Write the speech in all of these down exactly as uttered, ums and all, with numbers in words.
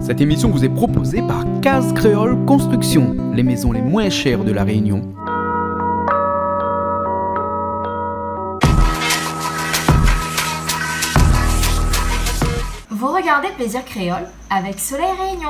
Cette émission vous est proposée par Case Créole Construction, les maisons les moins chères de La Réunion. Vous regardez Plaisir Créole avec Soleil Réunion.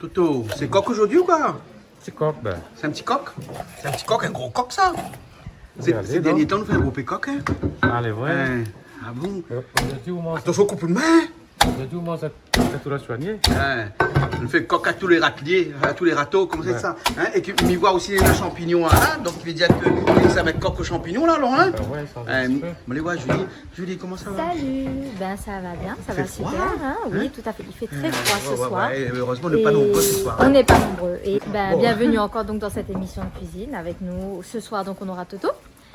Toto, sé kok zordi ou koi ? Ti kok, bin. Sé in ti kok ? Sé in ti kok, in gro kok sa. Sé, sé dernié tan nou fé in gro pé kok, in. Alé, vré. In, a bon ? Atansion, koup in min. Zordi ou manz sa, sa tout la soigné. In, nou fé kok a tou lé ratlié, a tou lé rato, koman sa ? In, é pi mi voi osi la shanpignon la, donk i vé dir ke sa va èt kok o shanpignon la, alor, in ? Bin oué, sa va in ti pé. Mé alé oir Julie. Julie, comment ça va ? Salut, ben ça va bien, ça va super, hein ? Oui, tout à fait, il fait très froid ce soir. Ouais, ouais, ouais, heureusement, on n'est pas nombreux ce soir, hein. Et on n'est pas nombreux. Et ben, bienvenue encore donc dans cette émission de cuisine avec nous. Ce soir, donc, on aura Toto.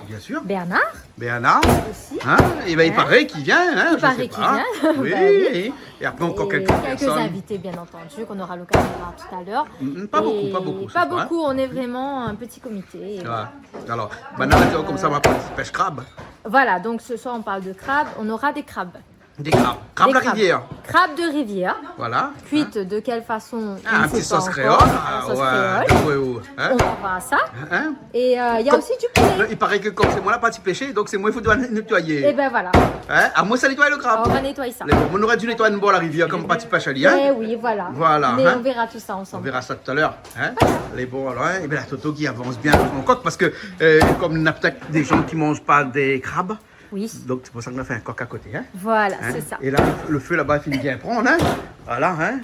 Bien sûr. Bernard. Bernard. Aussi. Hein ? Eh ben, il paraît qu'il vient, hein, je sais pas. Il paraît qu'il vient. Oui, ben oui. Et après, encore quelques personnes. Et quelques invités, bien entendu, qu'on aura l'occasion de voir tout à l'heure. Mm, mm, pas beaucoup, pas beaucoup ce soir, hein. Et pas beaucoup, on est vraiment un petit comité, et voilà. Alors, banna la di aou konmsa, nou va pran pèsh krab. Voilà, donc ce soir, on parle de crabe. On aura des crabes. Des crabes. Des crabes de rivière. Des crabes. Crabes de rivière. Voilà. Cuites de quelle façon, on ne sait pas encore. Ah, in ti sos kréol. Ah, ouais, ouais, ouais. On va voir ça. Hein ? Et, euh, il y a aussi du poulet. Comme, il paraît que comme c'est moi la partie pêchée, donc c'est moi il faut nettoyer. Eh ben voilà. Hein ? Amoin sa nétoy lo krab. On va nettoyer ça. Lé bon, nou noré di nétoy in bor la rivière, konm parti pèsh ali, hein ? Eh oui, voilà. Voilà, hein ? Mais on verra tout ça ensemble. On verra ça tout à l'heure, hein ? Voilà. Lé bon, alors, hein ? Eh ben, la Toto qui avance bien son kok, parce que, euh, comme il y a peut-être des gens qui mangent pas des crabes, oui. Donc, c'est pour ça qu'on a fait un coq à côté, hein ? Voilà, c'est ça. Hein ? Et là, le feu là-bas, il finit bien prendre, hein ? Voilà, hein ?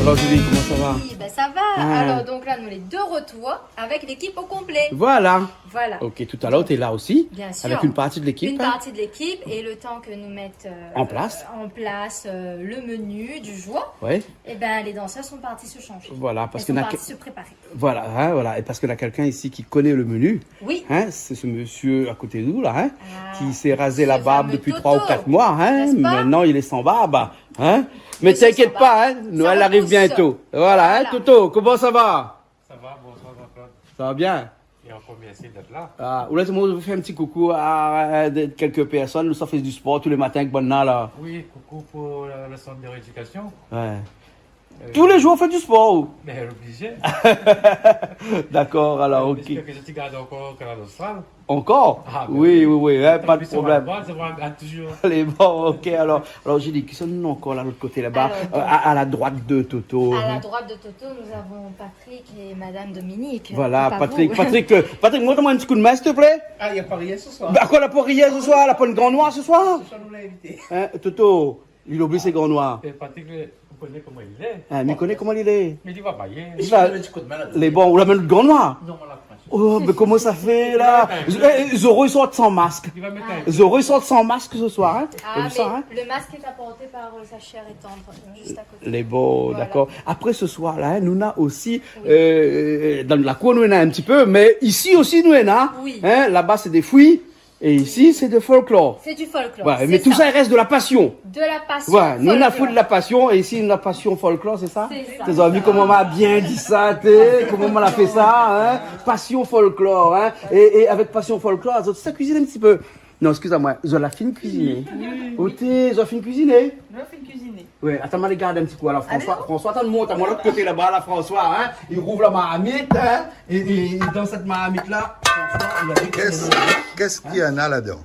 Alors, Julie, comment ça va ? Oui, ben ça va. Ah. Alors, donc là, nous les deux retours avec l'équipe au complet. Voilà. Voilà. Ok, tout à l'heure, t'es là aussi, avec une partie de l'équipe, hein. Bien sûr. Une partie de l'équipe, et le temps que nous mettent, euh, en place, euh, le menu du jour, ouais, eh ben, les danseurs sont partis se changer. Voilà, parce que... Elles sont parties se préparer. Voilà, hein, voilà. Et parce que là, quelqu'un ici qui connaît le menu, oui, hein, c'est ce monsieur à côté de nous, là, hein, qui s'est rasé la barbe depuis trois ou quatre mois, hein. Ah, monsieur Toto, n'est-ce pas ? Maintenant, il est sans barbe, hein. Monsieur sans barbe. Mais t'inquiète pas, hein, Noël arrive bientôt. Ça repousse. Voilà, hein, Toto, comment ça va ? Ça va, bonsoir Jean-Claude. Ça va bien ? Et encore merci d'être là. Ah, ou lès amoin fé in ti koukou a, a, de, quelques personnes. Nou sa fé du sport tous les matins avèk banna la. Oui, coucou pour le, le centre de rééducation. Ouais. Euh, tous les jours, on fait du sport. Ben, obligé. D'accord, alors, ok. J'espère que tu gardes encore Kanal Austral. Encore ? Ah, ben oui, oui, oui, hein, pas de problème. T'appuies sur ma voix, ça va toujours. Allez, bon, ok, alors, alors, Julie, kisa nou néna ankor la, lot koté laba, euh, à, à la droite de Toto, hein ? Alors, donc, à la droite de Toto, nous avons Patrick et Madame Dominique. Voilà, Patrick, Patrick, euh, Patrick, montre-moi un petit coup de main, s'il te plaît. Ah, na pa rien ce soir. Bah, koi, na pa rien ce soir ? Na pa in gran noir ce soir ? Ce soir, nou la invité. Hein, Toto, li la oubli son gran noir. Eh, Patrick, vous connaissez comment il est. Hein, mi koné koman li lé. Mais il va bailler. Li va, lé bon, ou la mèt lo gran noir. Non, on l'a pas. Oh, mé koman sa fé la ? Eh, Zoro i sort san mask. Zoro i sort san mask ce soir, hein ? Ah, mais le masque est apporté par, euh, sa chère et tendre, juste à côté. Lé bon, d'accord. Voilà. Après ce soir-là, hein, nou néna aussi, euh, dan la kour nou néna in ti pé, mé isi osi nou néna, hein, laba sé dé frui. Et ici, c'est de folklore. C'est du folklore, c'est ça. Ouais, mais tout ça, il reste de la passion. De la passion folklore. Ouais, nou, nou fé de la passion, et ici, la passion folklore, c'est ça ? C'est ça. Zot la vi koman ma bien di sa, té, koman ma la fé sa, hein ? Passion folklore, hein ? Et, et avec passion folklore, zot sa kuizine in ti pé. Non, excusez-moi, zot la fine kuiziné. Oui. Oté, zot la fine kuiziné. Nou la fine kuiziné. Ouais, atann, ma alé gard in ti kou. Alor, François, François, atann, mont amoin lot koté laba la, François, hein. Li rouv la marmit, hein. É, é, é dan sèt marmit la, François, li la di... Qu'est-ce, qu'est-ce qu'il y en a là-dedans ?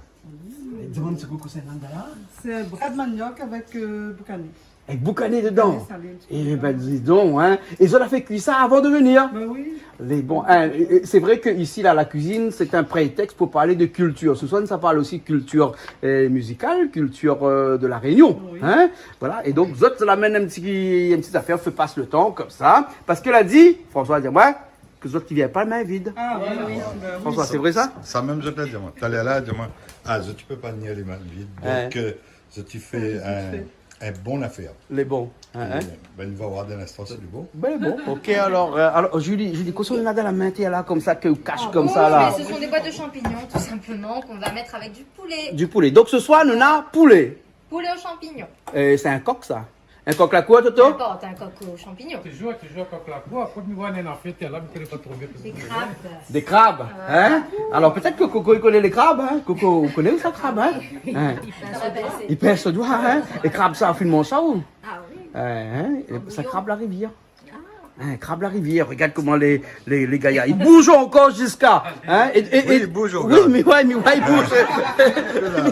Di amoin in ti kou kosa néna la. C'est un bras de manioc avec, euh, boucané. Avèk boukané dedan. Salé, salé in ti pé. Eh ben, dis donc, hein. É zot la fé kui sa avan de venir. Ben oui. Lé bon, hein, é, é sé vré ke isi la, la kuizine, sé in prétèks pou parl de kiltir. Se soir nou sa parl osi kiltir, euh, mizikal, kiltir, euh, de La Rénion, hein. Voilà, é donk zot la amenn in ti, in ti zafèr, fé pas le tan konmsa. Parske la di, François la di amoin, ke zot i vien pa min vid. Ah oui, oui, ben oui. François, sé vré sa ? Sa mèm zot la di amoin. Talèr la, la di amoin, ah, zot i pé pa ni alé min vid. Donk, euh, zot i fé in, in bon afèr. Lé bon, hein, hein ? É, ben, nou va voir dan in instan si lé bon. Ben bon, ok, alor, euh, alor, Julie, Julie, kosa ou néna dan la min, té la, konmsa, ke ou kash konmsa la ? Ah bon, mais ce sont des boîtes de champignons, tout simplement, qu'on va mettre avec du poulet. Du poulet. Donk se soir nou néna poulé. Poulet aux champignons. Euh, sé in kok sa ? In kok la kour, Toto ? N'importe, un coq aux champignons. Toujours, toujours coq la kour. Apré, mi oi néna in afèr la, mi koné pa tro bien. Des crabes. Des crabes, hein ? Alor, pétèt ke Coco i koné lé krab, hein ? Coco, ou koné sa, krab, hein ? Hein ? I pèsh son doi, hein ? Lé krab sa, ou fine manz sa, ou ? Ah oui. Hein, hein ? Sa, krab la rivièr. Hein, krab la rivièr, regard koman lé, lé, lé gayar i bouz ankor ziska, hein, é, é, oui, é, i bouz ankor. Oui, mi oi, mi oi, i bouz.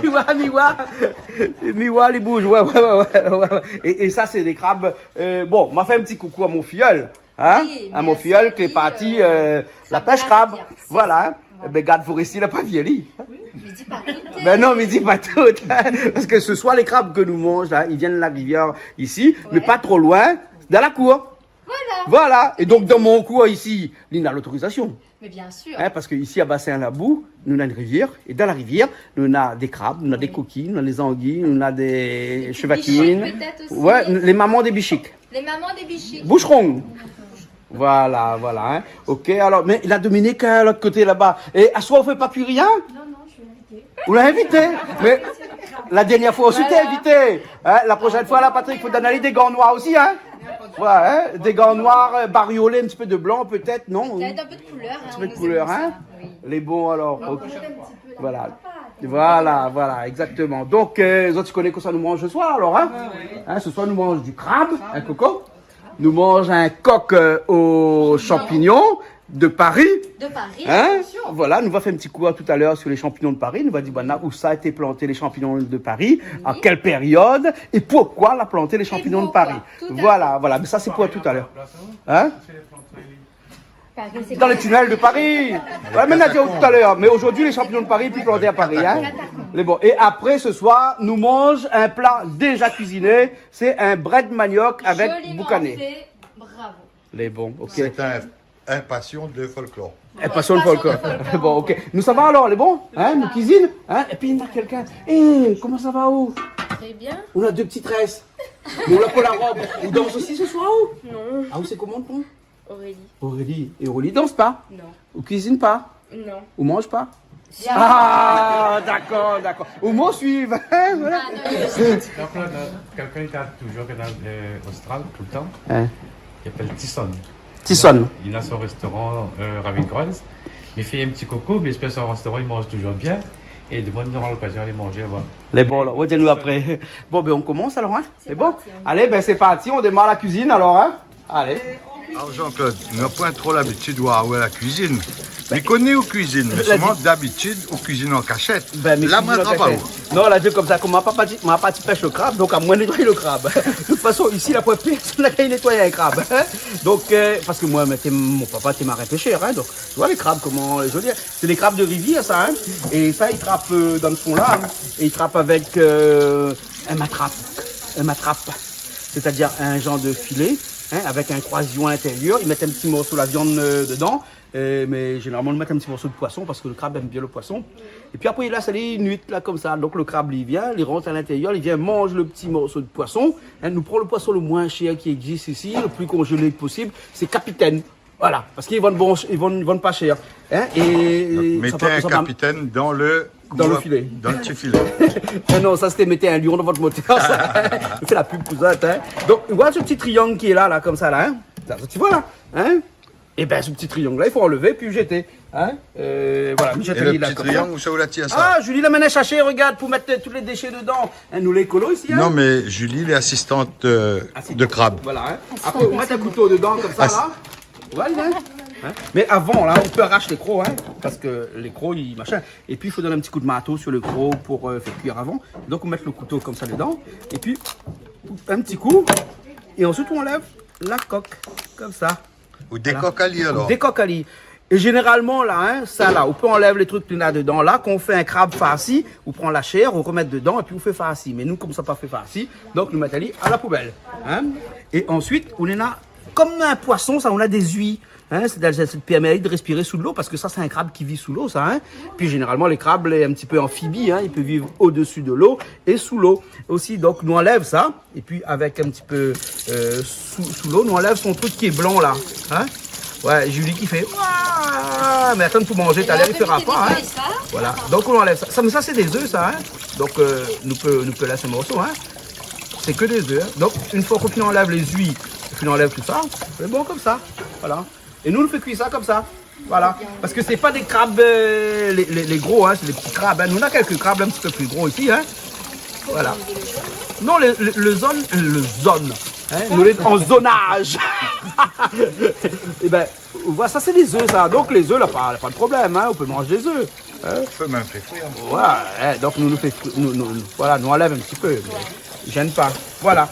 Mi oi, mi oi. Mi oi, i bouz, ouais, ouais, ouais, ouais, ouais. É, é sa, sé dé krab. Euh, bon, ma fé in ti koukou a mon fiyol, hein, oui, a mon fiyol ki lé parti, euh, euh, la pêche crabe. Voilà, hein. Voilà. Ben, gard forestié la pa vi ali. Oui, mi di pa tout. Ben non, mi di pa tout, hein. Parske se soir, lé krab ke nou manz la, i vien la rivièr isi, mé pa tro loin, dan la kour. Voilà. Voilà. É donk, dan mon kour isi, li néna lotorizasion. Mais bien sûr. Hein, parske isi, a Bassin Labou, nou néna in rivièr. É dan la rivièr, nou néna dé krab, nou néna dé kokiy, nou néna dé zangiy, nou néna dé shevakine. Des petits bichiques peut-être aussi. Ouais, lé momon dé bichik. Lé momon dé bichik. Boucheron. Voilà, voilà, hein. Ok, alor, mé la Dominique, euh, lot koté laba. É aswar, ou fé pa kui rien ? Non, non, je suis invitée. Ou la invité, mé la dernièr foi osi, té invité. Hein, la proshèn foi, la, Patrick, fo donn ali dé gan noir osi, hein. Ouais, hein, dé gan noir, euh, bariolé, in ti pé de blan, pétèt, non ? Sa va èt in pé de koulèr, hein. In ti pé de koulèr, hein. Oui. Lé bon, alor, ok. Voilà. Voilà, voilà, exactement. Donk, euh, zot i koné kosa nou manz se soir, alor, hein ? Ouais, ouais. Hein, se soir, nou manz du krab, hein, Coco ? Nou manz in kok, euh, aux champignons de Paris. De Paris, bien sûr. Hein ? Voilà, nou va fé in ti kou talèr sur les champignons de Paris. Nou va di, ben, ousa la été planté lé shanpignon de Paris, a kèl périod, é poukoi la planté lé shanpignon de Paris. É poukoi, tout à fait. Voilà, voilà, mé sa, sé pou talèr. Hein ? Dan lé tinèl de Paris. Ouais, mé nou la di talèr, mé zordi, lé shanpignon de Paris lé pi planté a Paris, hein. Lé bon. É apré, se soir, nou manz in pla déza kuiziné, sé in brèd maniok avèk boukané. Joliment fait, bravo. Lé bon, ok. C'est un, un passion de folklore. Un passion de folklore. Passion de folklore. Bon, ok. Nou sava alor, lé bon, hein, nou kuizine, hein, épi néna kèlkin. Eh, koman sa va, ou ? Très bien. Ou néna dé ti très. Mé ou la pa la rob. Ou dans osi se soir, ou ? Non. Ah, ou sé koman, ou ? Aurélie. Aurélie. É Aurélie i dans pa ? Non. Ou kuizine pa ? Non. Ou manz pa ? Si. Ah, dakor, dakor. Ou manz, suiv, hein, voilà. Ah, non, il est... Donc là, on a quelqu'un qui a toujours, qui est dans, euh, Austral, tout le temps. Hein. Il s'appelle Tison. Tison. Il a son restaurant, euh, Ravine Creuse. Mi fé in ti koukou, mi èspèr son restaurant, i manz toujours bien. É demin, nou nora lokazion d'alé manzé laba. Lé bon, la, ou va di anou apré. Bon, ben, on commence alors, hein ? C'est bon ? Allez, ben, c'est parti, on démarre la cuisine alors, hein ? Alé. Alor, Jean-Claude, nou na poin tro labitid oir aou la kuizine. Mé koné ou kuizine, mé solman dabitid ou kuizine an kashèt. Ben, mé la, kuizine an kashèt. Non, la di konmsa, konm ma pa parti, ma pa parti pèsh le krab, donk amoin nétoy le krab. De tout fason, isi, la poin pèrsone la gingn nétoy in krab, hein. Donk, euh, parske moin, mé té, mon papa té marin pèshèr, hein, donk, ou oi, lé krab, koman, euh, zoli, hein. Sé dé krab de rivièr, sa, hein. É sa, i trap, euh, dan le fon la, hein. É i trap avèk, euh, in matrap. In matrap. Sétadir in zanr de filé, hein, avèk in kroizion intérièr. I mèt in ti morso la viann, euh, dedan. Euh, mé zénéralman, i mèt in ti morso de poison parske le krab i èm bien le poison. Épi apré, i lès ali in nuit, la, konmsa. Donk, le krab, li vien, li rant a l'intérièr, li vien manz le ti morso de poison. Hein, nou pran le poison le moin shèr ki égzis isi, le pli konzélé posib, sé kapitèn. Voilà, parske i vann bon, i vann, i vann pa shèr. Hein, é... Donk, sa mèt pa, in sa mèt pa kapitèn dan le, dan le filé. Dan le ti filé. Ah non, sa, sété mèt in lion dan vot motèr, sa. Fé la pub pou sa, hein. Donk, ou oi se ti triang ki lé la, la, konmsa, la, hein. Sa, sa, ou oi, la, hein. É ben, se ti triang la, i fo anlèv, pi zété. Hein ? Euh, voilà, mi zèt ali la konmsa. É le pti triang, ousa ou la tir sa ? Ah, Julie la amenn in sashé, regard, pou mèt tout lé déshé dedan. Hein, nou lé ékolo isi, hein ? Non, mé Julie lé asistant, euh, de krab. Voilà, hein. Apré, ou mèt in kouto dedan, konmsa, la. Voilà, hein. Hein ? Mé avan, la, ou pé arash lé kro, hein, parske lé kro, i machin. Épi, i fo donn in pti kou d'marto su le kro pou, euh, fé kuir avan. Donk, ou mèt le kouto konmsa dedan. Épi, in pti kou. É ansuit, ou anlèv la kok, konmsa. Ou dékok ali, alor ? Ou dékok ali. É zénéralman, la, hein, sa la, ou pé anlèv lé trik néna dedan, la, kan ou fé in krab farsi, ou pran la shèr, ou remèt dedan, épi ou fé farsi. Mé nou, konm sa pa fé farsi, donk nou mèt ali a la poubèl, hein. É ansuit, ou néna, konm in poison, sa, ou néna dé zui, hein, sé, sa i pèrmèt de respiré sou dolo, parske sa, sé in krab ki viv sou lo, sa, hein. Pi zénéralman, lé krab lé in pti pé anfibi, hein, i pé viv odsi dolo é sou lo osi. Donk, nou anlèv sa. Épi avèk in pti pé, euh, sou, sou lo, nou anlèv son trik ki lé blan la. Hein ? Ouais, Julie ki fé, ouah, mé atann, pou manzé talèr, i fera pa, hein. Voilà. Donk, ou anlèv sa. Sa, mé sa, sé dé zèf, sa, hein. Donk, euh, nou pé, nou pé lès in morso, hein. Sé ke dé zèf, hein. Donk, in foi k'ou fine anlèv lé zui, ou fine anlèv tout sa, lé bon konmsa. Voilà. É nou, nou fé kui sa konmsa. Voilà. Parske sé pa dé krab, euh, lé, lé, lé gro, hein, sé dé pti krab, hein. Nou néna kèlk krab in pti pé pli gro isi, hein. Voilà. Non, le, le, le zone, le zone, hein, nou lé an zonaz. Ében, voilà, sa sé dé zèf, sa. Donk, lé zèf, la, pa, pa de problèm, hein, ou pé manz lé zèf. Hein ? Ou pé mèm fé frir. Voilà, hein, donk nou, nou fé fri-, nou, nou, nou, voilà, nou anlèv in pti pé, mé i zèn pa. Voilà.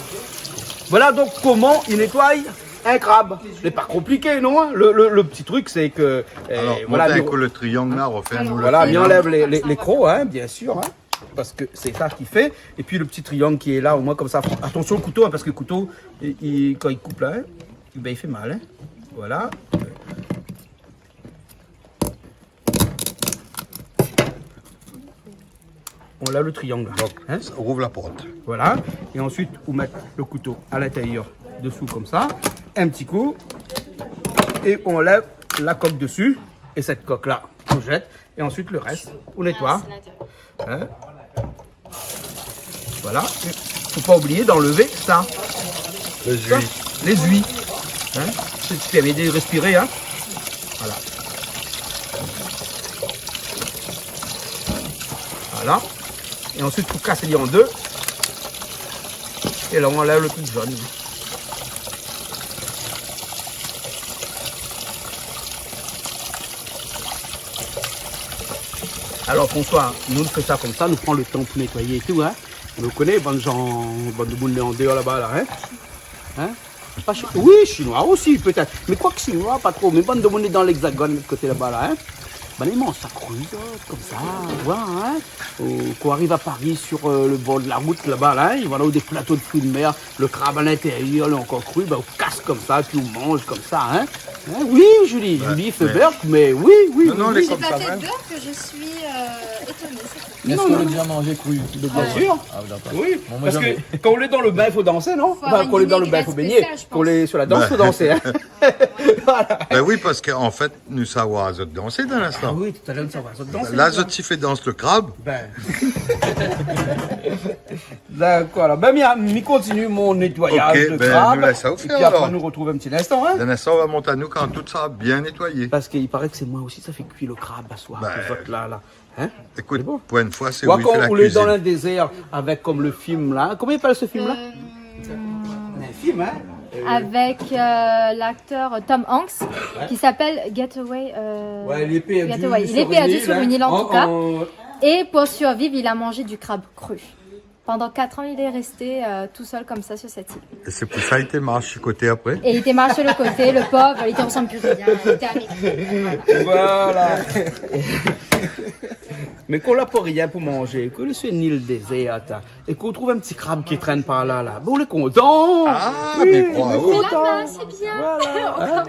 Voilà donk koman i nétoy in krab. Sé pa konpliké, non, hein ? Le, le, le pti trik, sé ke, euh, alor, voilà, mont in kou le triang la, refé anou le triang. Voilà, mi anlèv lé, lé, lé kro, hein, biensir, hein, parske sé sa ki fé. Épi le pti triang ki lé la, omoin konmsa, atansion le kouto, hein, parske le kouto, i, i, kan i koup la, hein, ében, i fé mal, hein. Voilà. On lèv le triang la. Donk, hein ? Ou rouv la port. Voilà. É ansuit, ou mèt le kouto a l'intérieur, desou, konmsa. In pti kou. É ou anlèv la kok desi. É sèt kok la, ou zèt. É ansuit, le rès, ou nétoy. Hein ? Voilà. Fo pa oublié d'anlèv sa. Lé zui. Sa, lé zui. Hein ? Sé sak i pèrmèt de respiré, hein ? Voilà. Voilà. É ansuit, ou kas ali an dé. É la, ou anlèv le trik zone. Alor, François, nou, nou fé sa konmsa, nou pran le tan pou nétoyé é tou, hein. Mé ou koné, bann zan, bann demoun lé an déor laba la, hein. Hein ? Pa chi-, oui, shinoi osi, pétèt. Mé kwak shinoi, pa tro. Mé bann demoun lé dan l'Hexagone, lot koté laba la, hein. Bann i manz sa kri, sa, konmsa, voilà, hein. Ou, kan ou ariv a Paris, sur, euh, le bor de la rout laba la, hein, i voi la dé plato de fruits de mer, le krab a l'intérieur, lé ankor kri, ben, ou kas konmsa, pi ou manz konmsa, hein. Hein, oui, Julie, Julie i fé bèrk, mé oui, oui, oui. Non, non, lé konmsa, hein. J'ai pas fait de beurre que je suis, euh, étonnée, c'est tout. Èske ou la déza manzé kri ? Biensir. Ah, dakor. Oui, parske kan ou lé dan le bin, i fo dansé, non ? Enfin, kan ou lé dan le bin, i fo bingné. Kan ou lé sur la dans, i fo dansé, hein. Voilà. Ben oui, parske an fèt, nou sa oir azot dansé dan in instan. Ah oui, talèr nou sa oir azot dansé. La, zot i fé dans le krab. Ben. Dakor, alor. Ben, mi, mi kontinié mon nétoyaz de krab. OK, ben, nou lès aou fé, alor. Épi apré, nou artrouv in pti instan, hein. Dan in instan, ou va mont anou kan tout sra bien nétoyé. Parske i paré ke sé moin osi sa fé kui le krab aswar, pou zot la, la. Hein ? Ékout, pou in foi, sé ou i fé la kuizine. Kan ou lé dan le dézèr avèk, konm le film la. Koman i apèl se film la ? Euh, in film, hein ? Euh, avec, euh, l'acteur Tom Hanks, qui s'appelle Getaway, euh, ouais, il est perdu sur une île, hein. Il est perdu sur une île, en tout cas. Et pour survivre, il a mangé du crabe cru. Pendant quatre ans, il est resté, euh, tout seul comme ça sur cette île. É sé pou sa li té marsh su koté apré. Et il était marche sur le côté, le pauvre, il te ressemble plus rien, il était amaigri. Voilà. Mé kan ou la pa rien pou manzé, kan ou lé su in îl dézèr, é kan ou trouv in pti krab ki trène par la, la, ben, ou lé kontan. Ah, oui, mé ou lé kontan. Voilà, hein.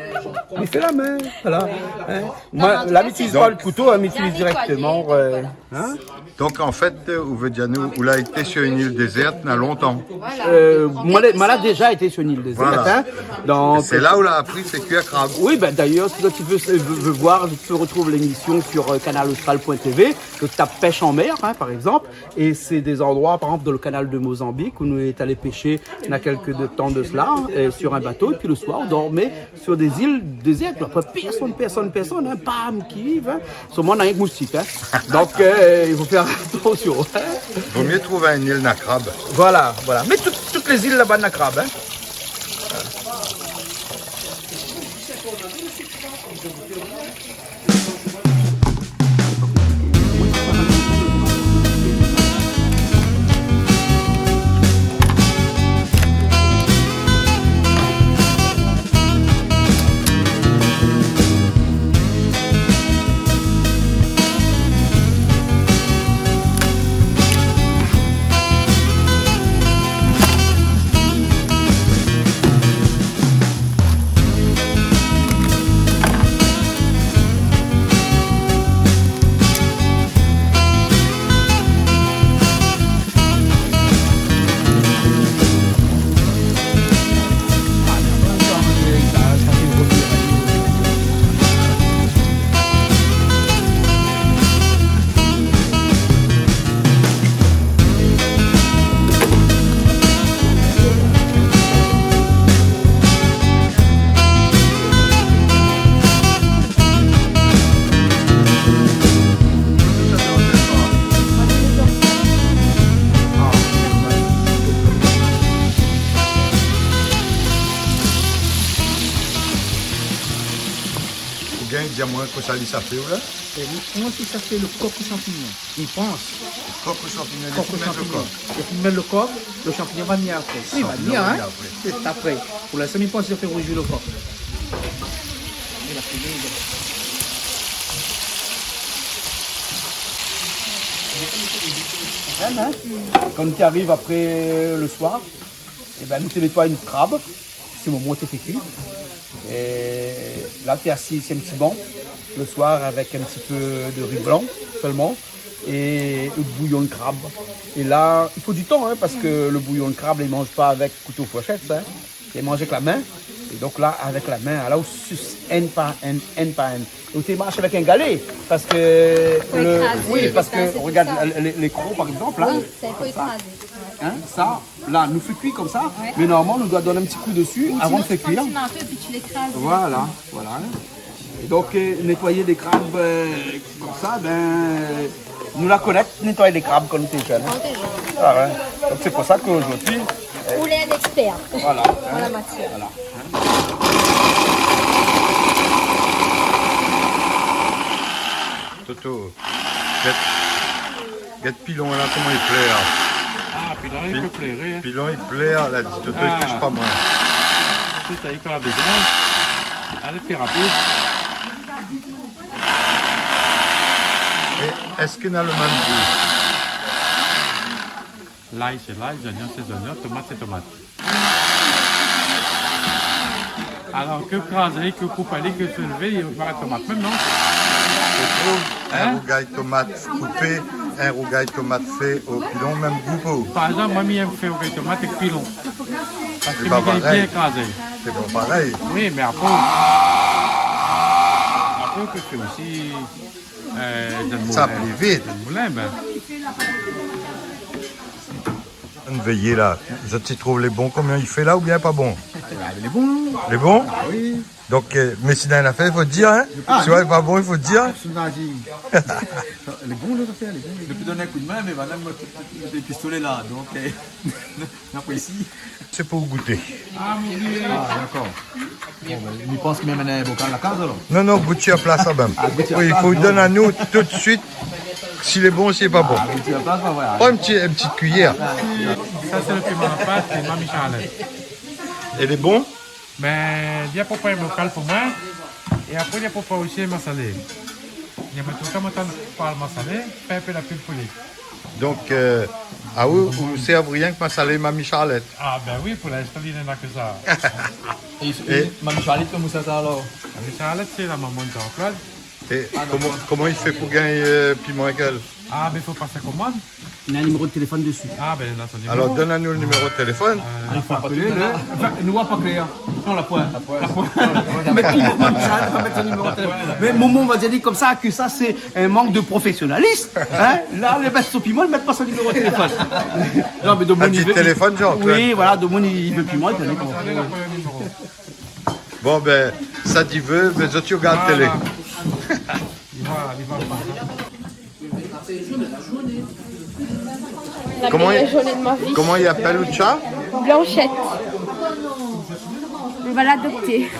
Ou fé la min, voilà. Hein. Moin, la, mi itiliz pa le kouto, hein, mi itiliz dirèkteman, euh, hein. Donk, an fèt, ou vé dir anou, ou la été sur in îl dézèr, na lontan. Euh, moin la, moin la déza été sur in îl dézèr, hein. Voilà. Donk, sé la ou la apri sé kuir krab. Oui, ben, d'ailleurs, si zot i vé, vé, vé voir, zot i pé artrouv lémision sur, euh, canal austral point T V, zot i tap pèsh an mèr, hein, par égzanp, é sé dé zandroi, par égzanp, le canal de Mozambique, où nous est allé pêcher il y a quelques de temps de cela, euh, sur un bateau. Et puis le soir, on dormait sur des îles désertes. Après, personne, personne, personne, hein, pam, qui vivent, hein. Seulement, on a un moustique, hein. Donc, euh, il faut faire attention, hein. Vaut mieux trouver une île na krab. Voilà, voilà. Mais tout, toutes les îles là-bas na krab, hein. Ou gingn di amoin kosa li sa fé ou la ? É li pans li sa fé lo kok o shanpignon. Li pans. Kok o shanpignon, li fine mèt lo kok. Li fine mèt lo kok, lo shanpignon va ni apré. Wi, va ni apré. Sé apré. Pou linstan, li pans li sa fé rouzi lo kok. Kan nou té ariv apré lo soir, é bin, nou té nétoiy nout krab. Sé moman té fé kui. É la, té asiz si in ti ban lo soir avèk in ti pé de ri blan sèlman é out bouyon krab. É la, i fo di tan, in, parske lo bouyon krab, i manz pa avèk kouto, forshèt, sa, in. I manz avèk la min. É donk la, avèk la min, la, ou sus inn par inn, inn par inn. Ou té marsh avèk in galé, parske... Fo ékrazé, wi, parske, rogard, lé, lé kro, par égzanp, la, wi, sa, i fo ékrazé. In, sa, la, nou fé kui konmsa, mé normalman, nou doi donn in ti kou dési avan de fé kuir. Ou sinon, tu prends un petit marteau et puis tu l'écrases. Voilà, voilà. É donk, euh, nétoiyé dé krab, euh, konmsa, bin, nou la koné, nétoiyé dé krab kan nou té jenn, in. Kan nou té jenn. A wé. Donk, sé pou sa ke zordi, euh, ou lé in ékspèr, voilà, in, an la matièr. Voilà. Toto, gèt, gèt pilon la, koman i plèr. A, pilon, i pé pléré, in. Pilon, i plèr, la, di Toto, i toush pa moin. Toto, sa, i plèr bien. Alé, fé rapid. É èske na lo mèm gou ? Lay sé lay, zoignon sé zoignon, tomat sé tomat. Alor, ke krazé, ke koupé, ke solvé, i fé tomat mèm, non ? Sé fo. In rougay tomat koupé, in rougay tomat fé o pilon, mèm gou pou ou ? Par égzanp, moin, mi yèm fé rougay tomat èk pilon. Parske mi gingn bien krazé. Sé pa parèy. Wi, mé apré, apré, ou pé fé osi Euh, dan lo moulin. Sa pli vit. Dan lo moulin, bin. Ann véyé la. Zot i trouv lé bon, koman i fé la, oubien pa bon ? A, lé bon, non ? Lé bon ? A wi. Donk, euh, mé si néna in afèr, i fo dir, in. A, si ou lé pa bon, i fo dir. Lé bon, lé bon. Dopi donn in kou d'min, mé madam, tout, tout, tout lé pistolé la, donk, euh, J'apprécie. Sé pou gouté. A, mon Dieu. A, dakor. Bon, bin, mi pans ke mèm néna in bokal la kaz, alor. Non, non, gout si plas, sa mèm. A, gout si plas, non. Wi, i fo donn anou tout suit si lé bon, si lé pa bon. A, gout si plas, bin, voilà. Pran in ti, in ti kuiyèr. Sa, sé lo piman la pat, sé Mami Charlette. É lé bon ? Bin, li la pran in bokal pou moin. É apré, li la pran osi in masalé. Néna toultan, moin antann parl masalé, fé in pé la pub pou li. Donk, euh, a ou, ou sèrv rienk masalé Mami Charlette ? A, bin wi, pou linstan, li néna ke sa. É, é Mami Charlette, koman sa, sa, alor ? Mami Charlette, sé la momon de Jean-Claude. É koman, koman i fé pou gingn, euh, piman èk èl ? A, bin, fo pasé komann. Na in niméro de téléfone dési. Ah, bin, la, ton niméro. Alor, donn anou lo niméro de téléfone. Euh, i fo apèl, la. Anfin, nou voi pa klèr. Non, la poin. La poin. La poin. Mé ki moun sa, va mèt son niméro de téléfone. Mé momon va dir konmsa ke sa, sé in mank de profésionalism, hein. La, lé bèt son piman, i mèt pa son niméro de téléfone. Non, mé domoun, i vé, téléfone, Jean-Claude. Oui, voilà, domoun, i vé piman, i koné pa. Bon, bin, sa di vé, mé zot i rogard télé. Voilà. La méyèr zourné de ma vi. Koman i, koman i apèl out sha ? Blanchette. On va l'adopter.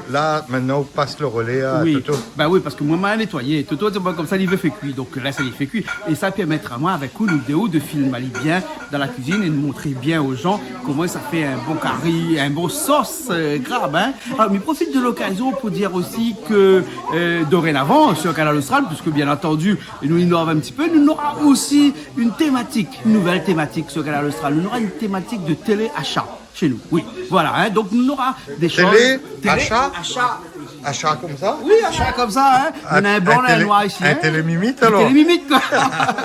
La, mintnan, ou pas lo rolé a Toto. Oui. Bin oui, parske moin, ma nétoiyé. Toto, sé pa konmsa, li vé fé kui. Donk la, sa li fé kui. É sa i pèrmèt amoin, avèk ou, nou dé, de filmé ali bien dan la kuizine é de montré bien o jan koman sa fé in bon kari, in bon sos, euh, krab, hein. Alor, mi profit de lokazion pou dir osi ke, euh, dorénavan, sur Kanal Austral, puiske bien antandi, nou inov in ti pé, nou nora osi in tématik, in nouvèl tématik sur Kanal Austral. Nou nora in tématik de télé-asha shé nou. Oui, voilà, hein. Donk nou nora dé shoz. Télé, télé, asha. Asha. Asha konmsa ? Oui, asha konmsa, hein. In, in blan, in noir isi, hein. In télé-mimit, alor. In télé-mimit, koi.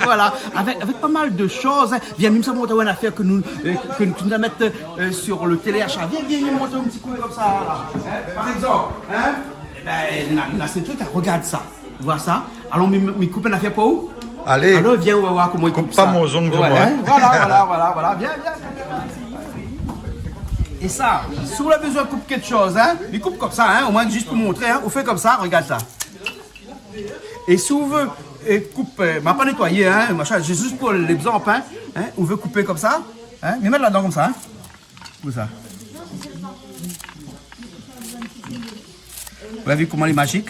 Voilà, avèk, avèk pa mal de shoz, hein. Vien, mi sa mont aou in afèr ke nou, euh, ke, ke nou va mèt, euh, sur le télé-asha. Vien, vien, vien, mont in ti kou konmsa, la. Hein, par égzanp, hein. Ébin, la, la, sé tout, hein. Rogard sa. Voir sa. Alon, mi, mi koup in afèr pou ou. Alé. Alor, vien, nou va voir koman i koup sa. Koup pa mon zong, ouais, hein. Voilà, voilà, voilà, voilà. Vien, vien, vien, vien. É sa, si ou la bezoin koup kékshoz, hein, mi koup konmsa, hein, omoin zis pou montré, hein, ou fé konmsa, rogard sa. É si ou vé, euh, koup, euh, ma pa nétoiyé, hein, machin, zis pou légzanp, hein, hein, ou vé koupé konmsa, hein, mi mèt ladan konmsa, hein. Kosa ? Ou la vi koman lé mazik ?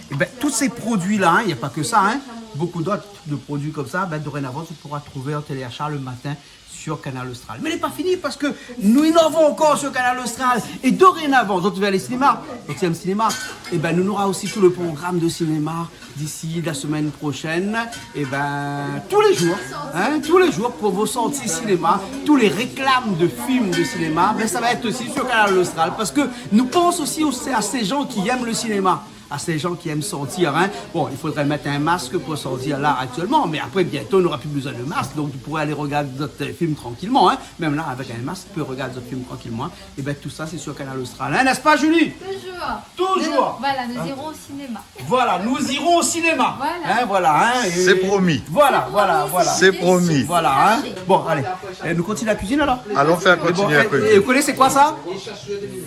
Ébin, tout sé produi-la, hein, na pa ke sa, hein, bonpé d'ot de produi konmsa, bin, dorénavan, ou poura trouvé an télé-asha le matin sur Kanal Austral. Mé lé pa fini, parske nou inov ankor sur Kanal Austral. É dorénavan, zot i vé alé sinéma, zot i èm sinéma, ébin, nou nora osi tout le program de sinéma d'ici la semaine prochaine, ébin, tou lé zour, hein, tou lé zour pou vos sorti sinéma, tout lé réklam de film de sinéma, bin, sa va èt osi sur Kanal Austral, parske nou pans osi o, a sé jan ki èm le sinéma, a sé jan ki èm sortir, hein. Bon, i fodré mèt in mask pou sortir la aktièlman, mé apré, bientô, nou nora pi bezoin de mask, donk ou poura alé rogard zot film trankilman, hein. Mèm la, avèk in mask, ou pé rogard zot film trankilman. Ébin, tout sa, sé sur Kanal Austral, hein, n'est-ce pas, Julie ? Toujours. Toujours. Nous, voilà, nous irons au cinéma. Voilà, nous irons au cinéma. Voilà. Hein, voilà, hein, é sé promi. Voilà, voilà, voilà. Sé promi. Voilà, hein. Bon, alé. Euh, nou kontinié la kuizine, alor ? Alon fé, kontinié la kuizine. Mé bon, é, é, ou koné sé koi sa ?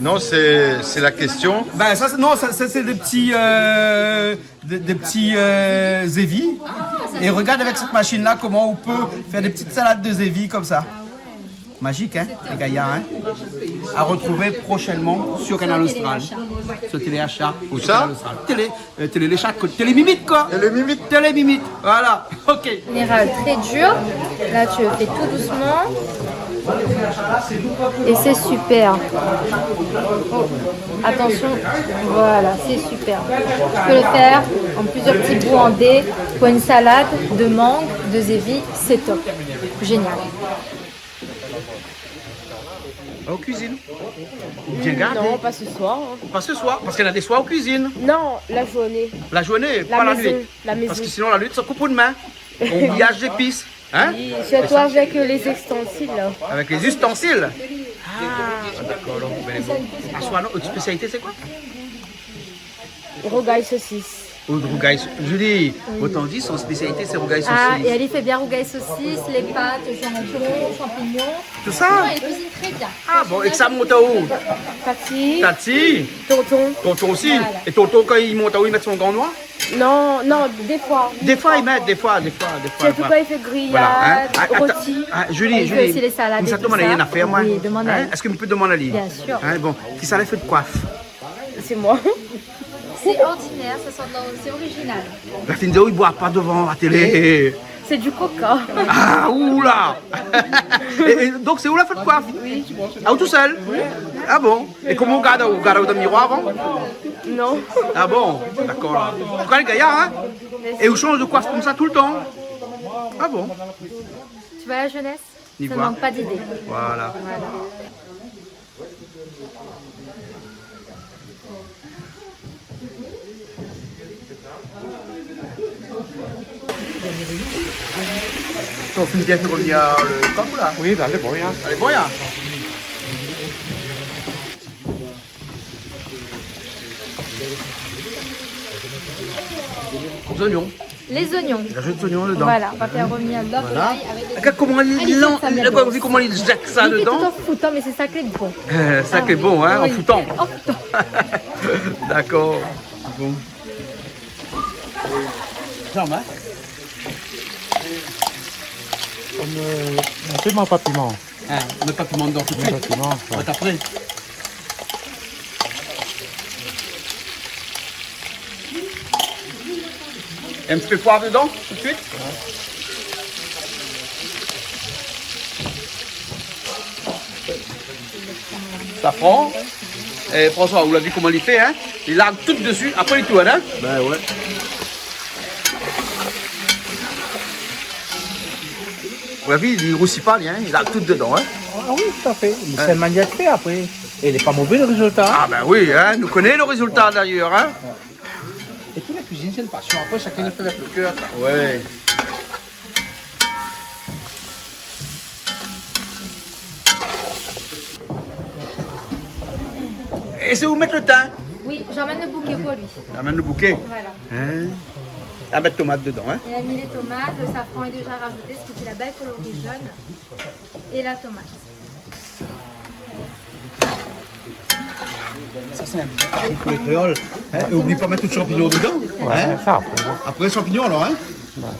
Non, sé, sé la késtion. Bin, sa, sé, non, sa, sa, sé dé ti, euh, dé, dé ti, euh, zévi. É rogard avèk sèt mashine-la koman ou pé fé dé ti salad de zévi konmsa. Mazik, hein, lé gayar, hein. A retrouvé proshènman sur Kanal Austral. Sur télé-asha. Ousa ? Sur Kanal Austral. Télé, euh, télé-asha, télé-mimit, koi. Télé-mimit. Télé-mimit, voilà. Ok. Général, très dur. Là, tu le fais tout doucement. Et c'est super. Attention. Voilà, c'est super. Tu peux le faire en plusieurs petits bouts en dés. Pour une salade de mangue, de zévi, c'est top. Génial. Ou kuizine ? Ou bien gardé ? Non, pas ce soir, hein. Pas ce soir, parske na dé soir ou kuizine. Non, la journée. La journée, pas la nuit. La maison. Parce que sinon, la nuit, sa koup out min. Ou gaspiyaz lépis. Hein ? Oui, surtout avec, euh, les ustensiles, là. Avec les ustensiles ? Ah, d'accord, donc, ben, bon. Aswar, non, out spésialité, sé koi ? Rougay sosis. Ou rougay so-, Julie, oui. Otan di, son spésialité, sé rougay sosis. Ah, et elle, il fait bien rougay sosis, les pâtes, jambon, champignons. Tout ça ? Non, elle cuisine très bien. Ah bon, é sa i mont aou ? Tati. Tati ? Tonton. Tonton aussi ? Voilà. É tonton, kan i mont aou, i mèt son gan noir ? Non, non, des fois. Des fois, i mèt, des fois, des fois, des fois. Surtout quand il fait grillade, rôti. Voilà, hein. Ah, atann, ah, Julie, Julie, il fait aussi les salades et tout ça. Sa, ou la in afèr, moin. Oui, demande à lui. Hein ? Èske mi pé demann ali ? Bien sûr. Hein, bon, kisa la fé out koif ? C'est moi. C'est ordinaire, ça sort dans, c'est original. La fine di aou i boi pa devan la télé. C'est du coca. Ah, oula. É, é donk, sé ou la fé out koif ? Oui. Ah, ou tousèl ? Oui. Ah bon ? É koman ou gard, ou gard dan miroir avan ? Non. Ah bon ? D'accord. An tou ka, lé gayar, hein ? Merci. É ou shanj de koif konmsa toultan ? Ah bon ? Tu vois la jeunesse ? Ça ne manque pas d'idées. Voilà. Voilà. Ou fine bien fé rovnir lo kok la ? Oui, la, lé bon, ya. Lé bon, ya. Zoignon. Les oignons. Rajout zoignon dedan. Voilà, on va faire revenir l'autre l'ail avec les... Voilà. Regarde comment il... Ah, il jette ça bien. Regarde comment il jette ça dedans. Il fait tout en foutant, mais c'est ça qui est bon. Euh, ça qui est bon, hein, en foutant. Oui. En foutant. D'accord. Bon. Jean-Marc ? Comme, euh, on fait mon papiman. Ah, on met pas piment dedans tout de suite. On met pas piment, ouais. On met après. Un petit peu de poivre dedans, tout de suite. Safran. É François, ou la vi koman li fé, hein ? Li larg tout desi, apré li tourn, hein ? Ben ouais. Ou la vi, li rousi pa, li, hein ? Li larg tout dedan, hein ? Ah oui, tout à fait. Hein ? Sé in manièr de fé, apré. É lé pa mové, lo rézilta. Ah ben oui, hein ? Nou koné lo rézilta, d'ailleurs, hein ? É pi la kuizine, sé in pasion. Apré, shakinn i fé avèk lo kèr, sa. Ouais. É sé ou mèt lo tin ? Oui, j'emmène le bouquet pour lui. Amèn lo bouké. Voilà. Hein ? Ah, mèt tomat dedan, hein ? Il a mis les tomates, le safran est déjà rajouté, ce qui fait la belle coloris jaune. Et la tomate. Sa, sé in bon kari pou lé kréol. Hein ? É oubli pa mèt tout shanpignon dedan. Ouais, hein ? Sa, apré. Apré, shanpignon, alor, hein ? Ouais.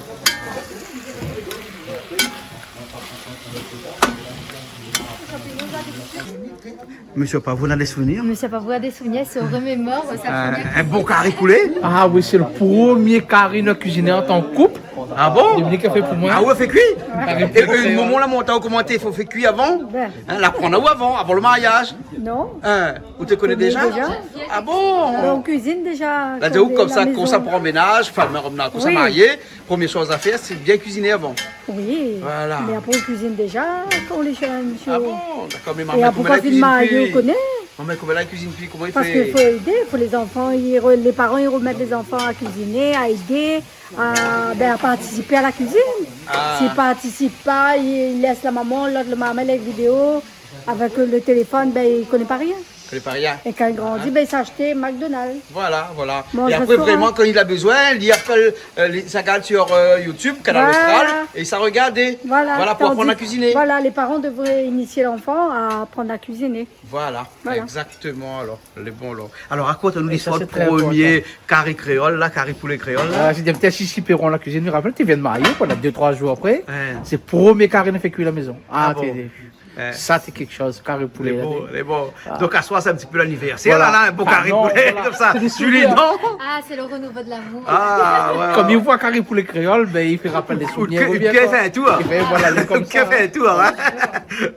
Monsieur Pavot, on a des souvenirs ? Monsieur Pavot a des souvenirs, se remémore sa première cuisine. Un bon kari poulé ? Ah oui, sé lo promié kari nou la kuiziné an tan ke koup. Ah bon ? Dominique la fé pou moin. Ah ouais, fé kui ? Kari poulé kréol. É, é, momon la mont aou koman té, fo fé kui avan ? Ben. Hein, la pran aou avan, avan lo mariaz ? Non. Hein, ou té koné déza ? Koné déza. Ah bon ? Ben, on cuisine déjà quand on est à la maison. La di aou konmsa, kan sa pran ménaz, anfin, mèm la, kan sa marié, première chose à faire, c'est bien cuisiner avant. Oui. Voilà. Mais après, on cuisine déjà quand les jeunes, monsieur. Ah bon, d'accord, mais... Et maman, après, koman la i kuizine pi ? Quand on est marié, on connaît. Maman, koman la i kuizine pi, koman i fé ? Parce qu'il faut aider, faut les enfants, ils re-, les parents, ils remettent les enfants à cuisiner, à aider, à, ben, à participer à la cuisine. Ah. S'ils participent pas, ils, ils laissent la maman, l'autre, le maman, les vidéos, avec le téléphone, ben, ils connaissent pas rien. Koné pa rien. Et quand il grandit, hein, ben, il s'achète McDonald's. Voilà, voilà. Mange restaurant. Et après, vraiment, quand il a besoin, il appelle, euh, les, ça regarde sur, euh, YouTube, Kanal Austral, et ça regarde. Voilà. Voilà, pour apprendre à cuisiner. Tandis, voilà, les parents devraient initier l'enfant à apprendre à cuisiner. Voilà, exactement, alors. Lé bon, alors. Alors, rakont anou listoir du promié kari kréol, la, kari poulé kréol, la. Ah, sé in ti sisi péron la kuizine, mi rapèl, té vien de marié, koi, la, dé, troi zour apré. Ouais. Sé promié kari nou la fé kui la maison. Ah bon ? Té, Ouais. Sa, sé kékshoz, kari poulé, la. Lé bon, lé bon. Ah. Donk, aswar, sé in ti pé lanivèrsèr, la, in bon kari poulé konmsa. Voilà. Sé dé souvnir. Julie, non ? Ah, sé lo renouveau de l'amour. Ah, ouais, ouais. Kom i voi kari poulé kréol, ben, i fé rapèl dé souvnir, i fé in tour. I fé, voilà, lé konmsa. I fé in tour, hein.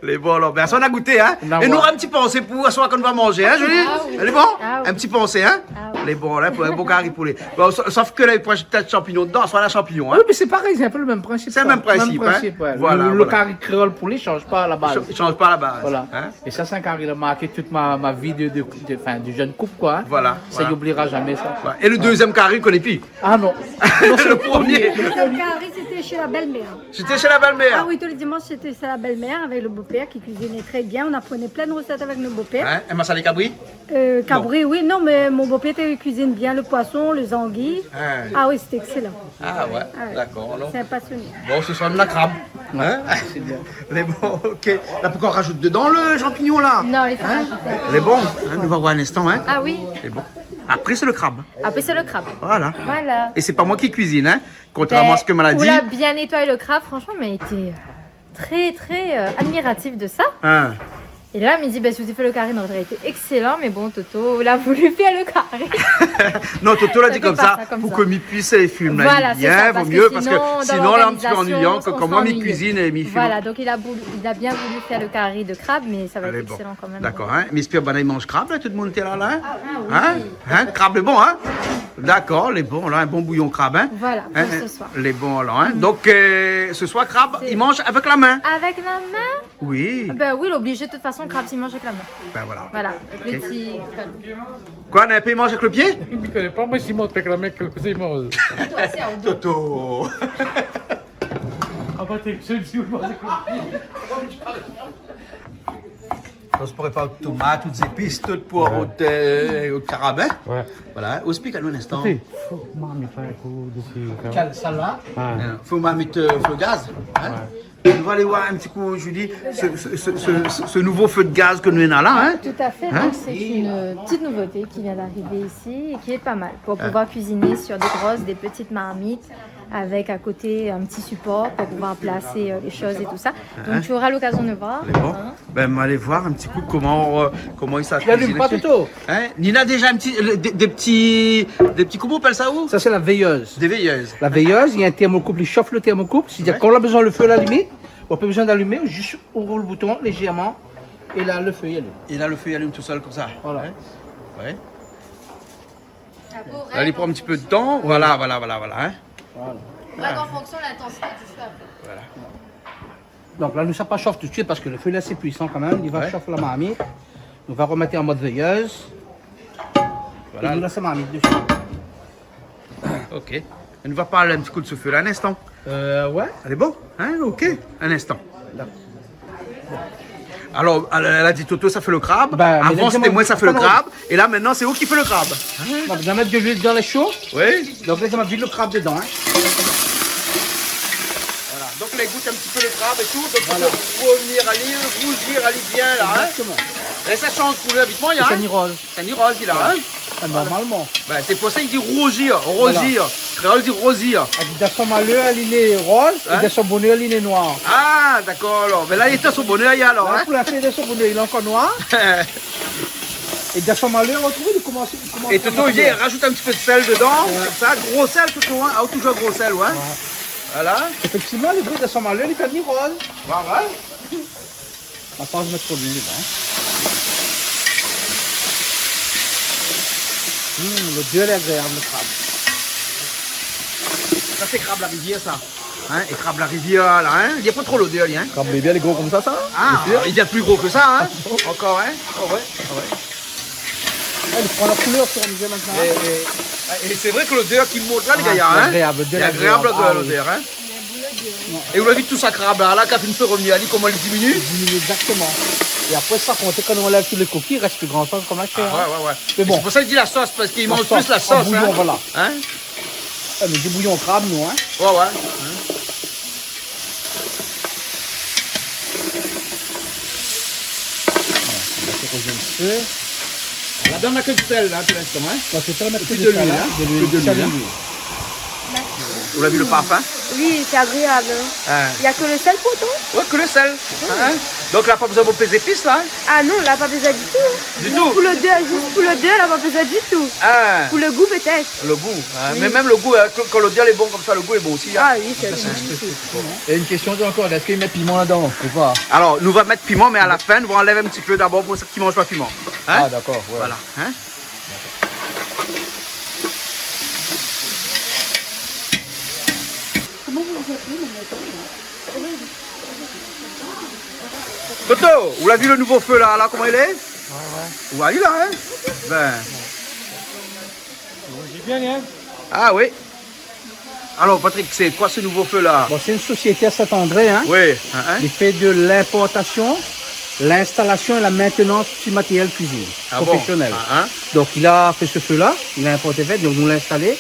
Lé bon, alor. Ben, sa, nou la gouté, hein. É nou, in ti pansé pou aswar kan nou va manzé, hein, Julie ? Ah oui. Lé bon ? Ah oui. In ti pansé, hein ? Ah oui. Lé bon, la, pou in bon kari poulé. Bon, sa-, sof ke la, i pran pétèt shanpignon dedan, aswar la shanpignon, hein. Oui, mé sé parèy, sé in pé lo mèm prinsip, koi. Sé lo mèm prinsip, hein. Lo mèm prinsip, ouais. Voilà, voilà. Lo, lo kari kréol poulé i shanz pa a la baz. I shanz pa a la baz, hein. Voilà. É sa, sé in kari la marké tout ma, ma vi de, de, de, anfin, de jenn koup, koi, hein. Voilà, voilà. Sa, i oublira zamé sa. Ouais. É lo dézièm kari, ou koné pi ? Ah non. Non, sé lo promié. Lo promié. Lo dézièm kari, sété shé la bèl-mèr. Sété shé la bèl-mèr. Ah oui, tous les dimanches, c'était chez la belle-mère avec le beau-père qui cuisinait très bien. On apprenait plein de recettes avec nos beaux-pères. Hein, in masalé kabri ? Euh, kabri, oui, non, mais mon beau-père, il cuisine bien le poisson, les anguilles. Hein. Ah oui, c'est excellent. Ah ouais, d'accord, alors. C'est un passionné. Bon, ce soir, on a crabe. Hein ? Lé bon, OK. La, poukoi rajout dedan lo shanpignon, la ? Non, lé pa rajout. Hein ? Lé bon, hein, nou va voir in instan, hein. Ah oui. Lé bon. Après, c'est le crabe. Après, c'est le crabe. Voilà. Voilà. Et c'est pas moi qui cuisine, hein. Contrairement à ce que Mala dit. Ben, ou la bien nétoyé lo krab, franchement, mé lété, euh, très, très, euh, admiratif de sa. Hein. É la, mi di, ben, si ou té fé lo kari, noré été excellent, mé bon, Toto la voulu fé lo kari. Non, Toto la di konmsa, pou ke mi puisse filmé bien, vo myé, parske sinon, lé in ti pé anuiyan, kan moin mi kuizine é mi filme. Voilà, donk li la voulu, li la bien voulu fé lo kari de krab, mé sa va èt excellent kan mèm. D'accord, hein. Mé èske banna i manz krab, la, tout demoun té la, la, hein ? Ah oui. Hein ? Hein, krab lé bon, hein ? D'accord, lé bon, la, in bon bouyon krab, hein ? Voilà, pour ce soir. Lé bon, la, hein ? Donk, euh, ce soir, krab, i manz avèk la min. Avèk la min ? Oui. Ben oui, lé oblizé, de tout fason. Son krab, si manz avèk la min. Ben voilà. Voilà, le ti krab. Koi, na in pé i manz avèk le pié ? Mi koné pa, moin, si manz avèk la min, kèl koté i manz. Toto. Ah, Patrick, sé le ti ou manz avèk le pié. Nou prépar tomat, tout zépis, tout pou rod, euh, rod krab, hein ? Ouais. Voilà, ou esplik anou in instan. Ékout, fo marmit, in kou, dopi, kèl, sèl-la ? Ouais. Euh, fo marmit, euh, fé gaz, hein ? Ouais. Nou va alé voir in ti kou, Julie, se, se, se, se, se, se nouvo fé de gaz ke nou néna la, hein ? Tout à fait, hein ? Donc c'est une petite nouveauté qui vient d'arriver ici et qui est pas mal pour pouvoir cuisiner sur des grosses, des petites marmites avec à côté un petit support pour pouvoir placer, euh, les choses et tout ça. Donc tu auras l'occasion de voir, hein. Alé, bon. Ben, nou va alé voir in ti kou koman, euh, koman i sa kuizine. Li alim pa, Toto ? Hein ? Nina, déza in ti, le, dé, dé ti, dé ti, koman i apèl sa, ou ? Sa sé la veilleuse. Dé veilleuses. La veilleuse, néna in thermocouple, li shof le thermocouple. Sétadir, ouais, kan ou la bezoin le fé la alimé, ou la pa bezoin alimé, ou zis ouvèr le bouton lézèrman, é la, le fé i alim. É la, le fé i alim tousèl konmsa. Voilà. Hein ? Ouais. Apré, ou règ an fonksyon. La, li pran in ti pé de tan. Voilà, voilà, voilà, voilà, hein. Voilà. Ou règ an fonksyon lintansité du fé apré. Voilà. Donk la, nou sa pa shof tout suit parske le fé la, sé puisan kan mèm. Li va shof la marmit. Nou va remèt an mod veilleuse. Voilà. É nou lès la marmit desi. Ok. Nou va parl in ti kou de se fé la in instan. Euh, ouais. Alé, bon, hein, ok, in instan. Dakor. Alor, èl, èl la di Toto sa fé le krab. Ben, mé avan, sété moin sa fé le krab. É la, mintnan, sé ou ki fé le krab. Non, nou va mèt de luil dan le sho. Oui. Donk la, nou va vid le krab dedan, hein. Voilà. Donk la, i gout in ti pé le krab é tout. Donk, voilà, i fo rouzir ali, rouzir ali bien la, hein. Exactement. É sa i sanz koulèr vitman, hein. Sa i ni roz. Sa i ni roz, li la, hein. Ah, normalman. Ben, sé pou sa i di rouzir, rouzir. Voilà. Kréol i di rouzir. Ah, dan son malèr, li lé roz, é dan son bonèr, li lé noir. Ah, dakor, alor. Mé la, li lé dan son bonèr, alor, hein. La, pou linstan, li lé dan son bonèr, li lé ankor noir. É dan son malèr, ou trouv, li komans, li komans... É Toto, li vien, rajout in ti pé de sèl dedan, konmsa, gro sèl, Toto, hein. Ah, touzour gro sèl, ouais. Ouais. Voilà. Éfèktivman, li lé dan son malèr, li fé ni roz. Ouais, ouais. Ma pa mèt tro luil dedan, hein. Hmm, lodèr lé agréab, le krab. Sa sé krab la rivièr, sa. Hein, é krab la rivièr la, hein, li na pa tro lodèr, li, hein. Krab la rivièr, lé gro konmsa, sa, hein ? Ah, bien sûr. Li lé pli gro ke sa, hein. Ankor, hein. Ah ouais, ah ouais. Ah, li pran la koulèr o fur é a mezir mintnan, hein. É, é, é sé vré ke lodèr ki mont la, lé gayar, hein. Ah, sé agréab, lodèr lé agréab, hein. É ou la vi tout sa krab la, la, kan ou fé rovnir ali, koman li diminu ? Li diminu, exactement. É apré sa, kan ou anlèv tout lé kokiy, i rès pi gran shoz konm ashèr, hein. Ah, ouais, ouais, ouais. Mé bon. Sé pou sa i di la sos, parske i manz plis la sos, hein. La sos, an bouyon, voilà. Hein ? Ah, mé di bouyon krab, nou, hein. Ouais, ouais. Hein ? Voilà, nou va fé rouzir in ti pé. Ladan, na ke de sèl, la, pou linstan, hein. Donk, sé sa, nou mèt ke de sèl, hein. Épi de luil, hein. De luil, de luil, hein. Ou la vi le parfin ? Oui, c'est agréable, hein. Hein. Il y a que le sel pourtant. Ouais, ke le sèl. Oui. Hein ? Donk la, pa bezoin de zépis la, hein ? Ah non, la pa bezoin ditou, hein. Ditou ? Pou lodèr, zis pou lodèr, la pa bezoin ditou. Ah. Pou le gou, pétèt. Le gou, hein. Oui. Mé mèm le gou, hein, kan, kan lodèr lé bon konmsa, le gou lé bon osi, hein. Ah oui, sé magnifique. É in késtion ankor, èske i mèt piman ladan ou pa ? Alor, nou va mèt piman, mé a la fin, nou va anlèv in ti pé dabor pou sak i manz pa piman. Hein ? Ah, dakor, ouais. Voilà, hein ? Koman vous appelez, mon ami ? Toto, ou la vi le nouvo fé la, la, koman li lé ? Ouais, ouais. Ou la vi la, hein ? Ben. Lé bien, hein ? Ah oui. Alor, Patrick, sé koi se nouvo fé la ? Bon, sé in sosiété a Saint-André, hein. Oui, hein, hein. Li fé de linportasion, linstalasion é la maintenance du matériel cuisine professionnel. Ah bon ? Ah, hein. Donk, li la fé se fé la, li la inporté, fé, donk nou la instalé.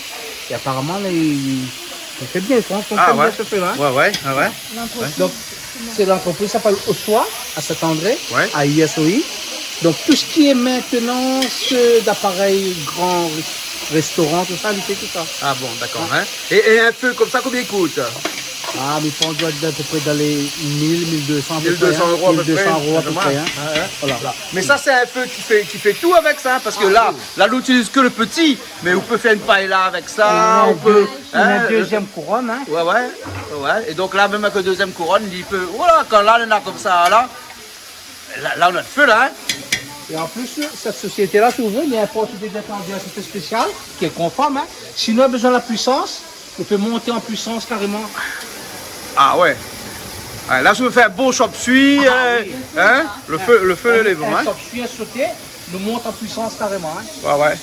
É aparaman, la, li, li fé bien, li fonksionn bien, se fé la, hein. Ah ouais, ouais. Donk, sé lantrepriz i apèl Ossois, à Saint-André, ouais, à I S O I. Donk, tout sak lé maintenance, euh, d'aparèy gran rès-, restoran, tout sa, li fé tout sa. Ah bon, dakor, hein. É, é in fé konmsa, konbien i kout ? Ah, mi pans i doi èt a pé pré dan lé mil, mil deux cents a pé pré, hein. Mil deux cents euros a pé pré, hein. Mil deux cents euros a pé pré, hein. Ouais, ouais. Voilà. Mé sa, sé in fé ki fé, ki fé tout avèk sa, hein, parske la, la, nou itiliz ke le pti, mé ou pé fé in paella avèk sa, ou pé, hein, euh, néna in dézièm kouronn, hein. Ouais, ouais, ouais. É donk la, mèm avèk le dézièm kouronn, li pé, voilà, kan la, nou néna konmsa, la, la, la, nou néna le fé, la, hein. É an plis, sèt sosiété-la, si ou vé, li inport dé zétandèr in pé spésial, ki lé konform, hein. Si nou la bezoin la puisans, ou pé monté an puisans karéman. Ah ouais. Ah, la, si ou vé fé in bon chop suey, ah, euh, oui, hein, le fé, le fé lé bon, hein. In chop suey, in soté, nou mont an puisans karéman, hein. Ouais, ouais.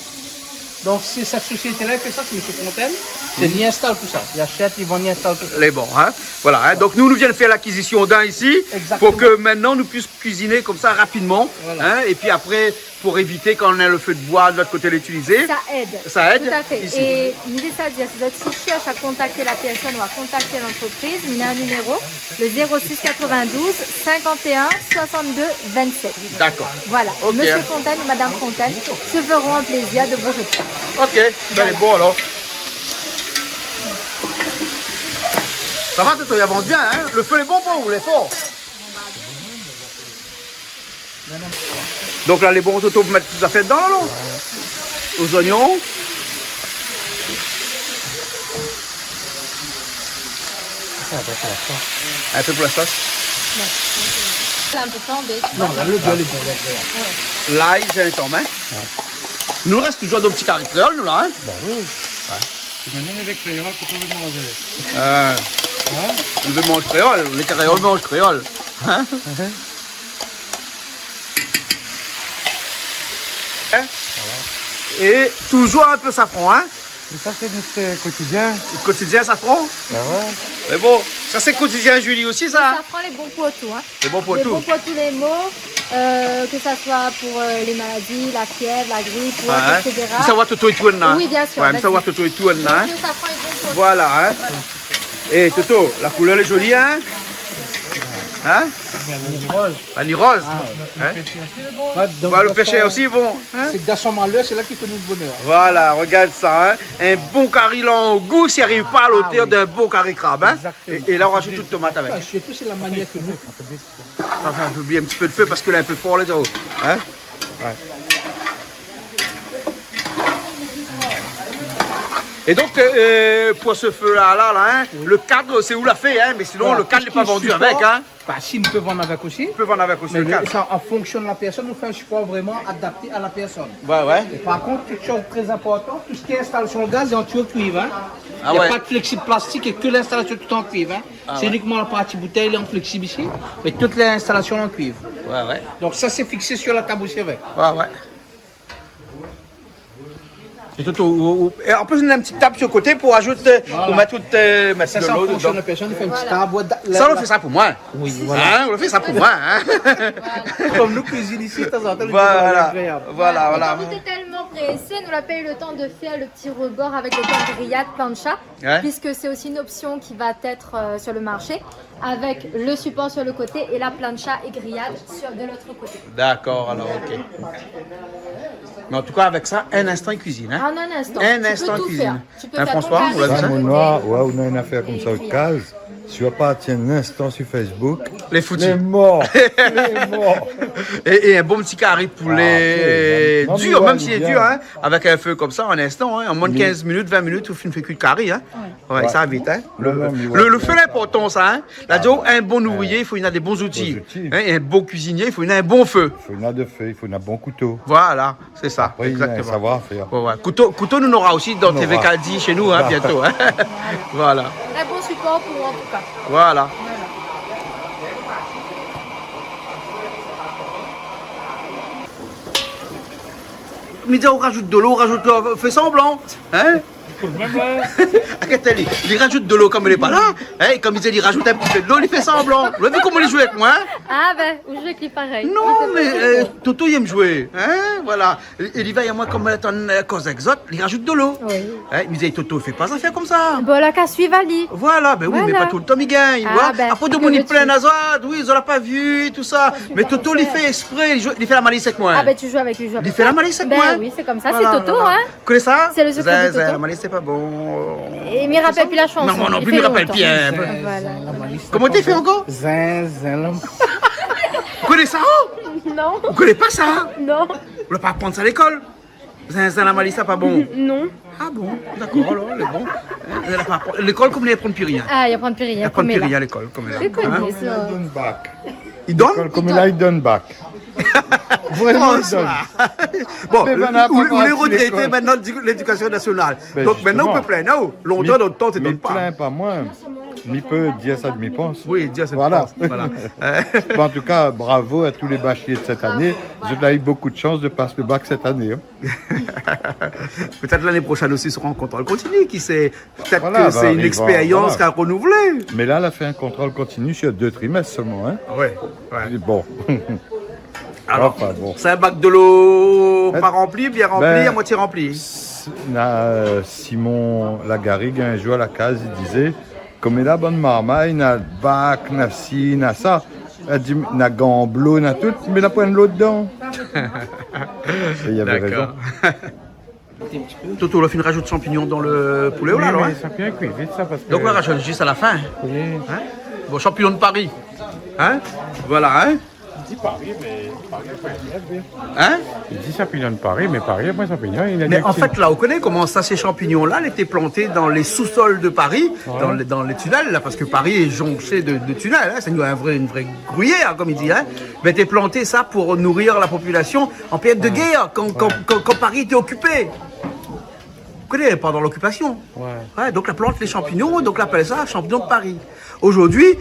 Donk sé sèt sosiété-la i fé sa, sé Mésyé Fontaine. Sé li i instal tousa. Li ashèt, li vann, li instal tousa. Lé bon, hein. Voilà, hein. Donk nou, nou vien fé lakizision d'in isi, exactement, pou ke mintnan nou puisse kuiziné konmsa rapidman, voilà, hein, épi apré, pou évité kan néna le fé d'boi de lot koté lé itilizé. Ça aide. Ça aide. Tout à fait. Isi. É mi vé sa dir, si zot i shèrsh a kontakté la pèrsone ou a kontakté l'antrepriz, néna in niméro, le zéro six quatre-vingt-douze cinquante et un soixante-deux vingt-sept. D'accord. Voilà. Ok. Monsieur Fontaine ou Madame Fontaine se feront un plaisir de vous répondre. Ok, ben, voilà, lé bon alor. Sa va, Toto, i avans bien, hein ? Le fé lé bon pou ou, lé for ? Donk la, lé bon, Toto, pou mèt tout zafèr dedan, alor. Ouais. Lé zoignon. Sa, in pé pou la sos. In pé pou la sos. Non. Sé in pé flambé, tu vois. Non, la, le gèl lé bon, lé bon. Ouais. Lay, zinzanm, hein. Ouais. Nou rès toujour dan ti kari kréol, nou, la, hein. Ben oui. Ouais. Sé mèm lé kréol ki pé manzé. Euh, hein ? Nou vé manz kréol, lé kréol i manz kréol. Hein ? Mhm. Hein ? Voilà. É toujour in pé safran, hein ? Mé sa, sé nout, euh, kotidien. Kotidien safran ? Ben ouais. Mé bon, sa, sé kotidien Julie osi, sa. Le safran lé bon pou tout, hein. Lé bon pou tout. Lé bon pou tout lé mo, euh, ke sa soi pou, euh, lé maladi, la fièv, la grip, ou ot, ouais, hein, et cetera. Sa va, Toto i tourn la. Oui, bien sûr, vas-y. Ouais, sa va, Toto i tourn la, hein. Le safran lé bon pou tout. Voilà, hein. Voilà. É Toto, la koulèr lé zoli, hein ? Hein ? Li lé roz. Ah, li lé roz. Ah, ouais. Hein ? Ouais, donk, ouais, le pèshèr osi, bon, hein ? Sé dan son malèr, sé la ki fé nout bonèr. Voilà, regard sa, hein. In bon kari langous, i ariv pa a l'otèr d'in bon kari krab, hein ? Ah oui. Exactement. É, é la, ou rajout tout tomat avèk. Ah, sirtou, sé la manièr ke nou... Anfin, mi oubli in ti pé le fé parske lé in pé for, lé zot. Hein ? Ouais. É donk, euh, pou se fé-la, la, la, hein, oui, le kad, sé ou la fé, hein, mé sinon, voilà, le kad lé pa vandu avèk, hein. Ba, si, nou pé vann avèk osi. Nou pé vann avèk osi, le kad. Mé sa, an fonksion de la pèrsone, nou fé in sipor vréman adapté a la pèrsone. Ouais, ouais. É par kont, kèk shoz de trè inportan, tout sak lé instalasion gaz lé an tuyo kuiv, hein. Ah ouais. Na pa de fleksib plastik, é ke l'installation tout an kuiv, hein. Ah ouais. Sé inikman la parti boutèy lé an fleksib isi, mé tout lé instalasion an kuiv. Ouais, ouais. Donk sa, sé fiksé sur la tab osi avèk. Ouais, ouais. É tout, ou, ou, é an plis, néna in ti tab sur koté pou azout, euh, voilà, pou mèt tout, euh, mèt de lo dedan. Sa, sé an fonksion de la pèrsone, i fé in ti tab, ouais, da-, la, sa, ou la fé sa pou moin. Oui, voilà. Hein, ou la fé sa pou moin, hein. Konm nou kuizine isi, tazantan, nou di, voilà, lé agréab. Voilà, voilà. Étant donné que nous étions tellement pressés, nous n'avons pas eu le temps de faire le petit rebord avec le pan grillade plancha, ouais, puisque c'est aussi une option qui va être, euh, sur le marché, avec le support sur le côté et la plancha et grillade sur, de l'autre côté. D'accord, alors, ok. Mais en tout cas, avec ça, un instant, il cuisine, hein ? En un instant. Un instant, il cuisine. Tu peux faire ton cari. Hein, François, ou la vi sa ? Sa, mon noir, ouais, ou néna in afèr konmsa o kaz. Si ou la parti in instan sur Facebook, lé foutu. Lé mor. Lé mor. É, é in bon ti kari poulé, ah, ok, dir, non, mé ouais, mèm si lé dir, hein, avèk in fé konmsa, an in instan, hein, an moin de kinz minit, vin minit, ou fine fé kui le kari, hein. Ouais. Ouais, sa i sava vit, hein. Non, non, mé ouais, le fé lé inportan, sa, hein. La di aou, in bon ouvrié, i fo néna de bon zouti. Bon zouti. Hein, in bon kuizinié, i fo néna in bon fé. I fo néna de fé, i fo néna bon kouto. Voilà. Sé sa, exactement. Apré, i fo savoir fèr. Ouais, ouais. Kouto, kouto, nou nora osi dan T V Kaldi shé nou, hein, bientôt, hein. Voilà. Très bon support pour vous, en tout cas. Voilà. Voilà. Mi di, ou razout de lo, ou razout, euh, fé sanblan, hein ? Pou le mèm, euh. Arèt, li, li razout de lo konm li lé pa la, hein, konm li di, li razout in ti pé de lo, li fé sanblan. Ou la vi koman li zoué avèk moin, hein ? Ah ben, ou zoué avèk li parèy. Non, mé, euh, Toto i èm zoué, hein, voilà. É, é li va, moin, konm, euh, atann, euh, koz avèk zot, li razout de lo. Oui. Hein, mi di, Toto, fé pa zafèr konmsa. Bon, la ka suiv ali. Voilà, ben oui, mé pa toultan mi gingn, voilà. Ah ben, apré, tout le moun i plinn azot, oui, zot la pa vi, tousa. Mé Toto, li fé ésprè, li zoué, li fé la malis avèk moin. Ah ben, tu joues avec lui, je vois. Li fé la malis avèk moin. Ben oui, c'est comme ça, c'est Toto, hein. Voilà, voilà. Ou koné sa ? C'est le secret de Toto. Zin, zin, la malis, sé pa bon. É mi rapèl pi la shanson. Non, moin non pli, mi rapèl pi, hein. Voilà. Koman i fé ankor ? Zin, zin, la... Ou koné sa, oh ? Non. Ou koné pa sa ? Non. Ou la pa aprann sa lékol ? Zin, zin, la malis, sa pa bon. Non. Ah bon, dakor, alor, lé bon. Hein, zin, la pa aprann. Lékol, konm i aprann pi rien. Ah, i aprann pi rien, konm i lé la. I aprann pi rien lékol, konm i lé la. Hein ? Lékol, koméla, i donn bak. Lékol, koméla, i donn bak. Vréman, i donn. François. Bon, ou, ou lé retrété mintnan de l'éducation nationale. Ben, justement. Donk mintnan, ou pé plinn, non ? Lontan, dan le tan, té plinn pa. Mi plinn pa, moin. Mi pé dir sak mi pans. Oui, dir sak mi pans, voilà. Voilà. Bon, en tout cas, bravo à tous les bacheliers de cette année. Zot la u bonpé de shans de pass le bac cette année, hein. Pétèt l'ané proshèn osi sra an kontrol kontinu, ki sé. Pétèt ke sé in ékspérians k'i sa renouvelé. Voilà, ben, voilà. Mé la, la fé in kontrol kontinu sur deux trimestres seulement, hein. Ouais, ouais. Bon. Alor, enfin, bon. Sé in bak dolo pa ranpli, bien ranpli, ben, a moitié ranpli. S-, na, euh, Simon Lagarigue, in zour, a la kaz, li dizé, koméla bann marmay, na bak, na si, na sa, la di, na ganblo, na tout, mé na poin dolo dedan. É li lavé rézon. D'accord. Toto, la fine razout shanpignon dan le poulé, ou la, oui, non, mé sa i kui vit, sa, parske... Donk, la razout zis a la fin. Oui. Hein ? Bon, shanpignon de Paris. Hein ? Voilà, hein ? Li di Paris, mé Paris, apré, li lèv, oui. Hein ? Li di shanpignon de Paris, mé Paris, apré, shanpignon, li lèv. Mé an fèt, la, ou koné koman sa, sé shanpignon-la, lété planté dan lé sous-sol de Paris, ouais, dan lé, dan lé tunèl, la, parske Paris lé zonshé de, de tunèl, hein, sé in vré, in vré gruyèr, hein, konm i di, hein. Mé té planté sa pou nouri la populasion an périod de guèr, kan, kan, kan, kan Paris lété okipé. Ou koné, pandan lokipasion. Ouais. Ouais, donk la plant lé shanpignon, donk la apèl sa shanpignon de Paris. Zordi,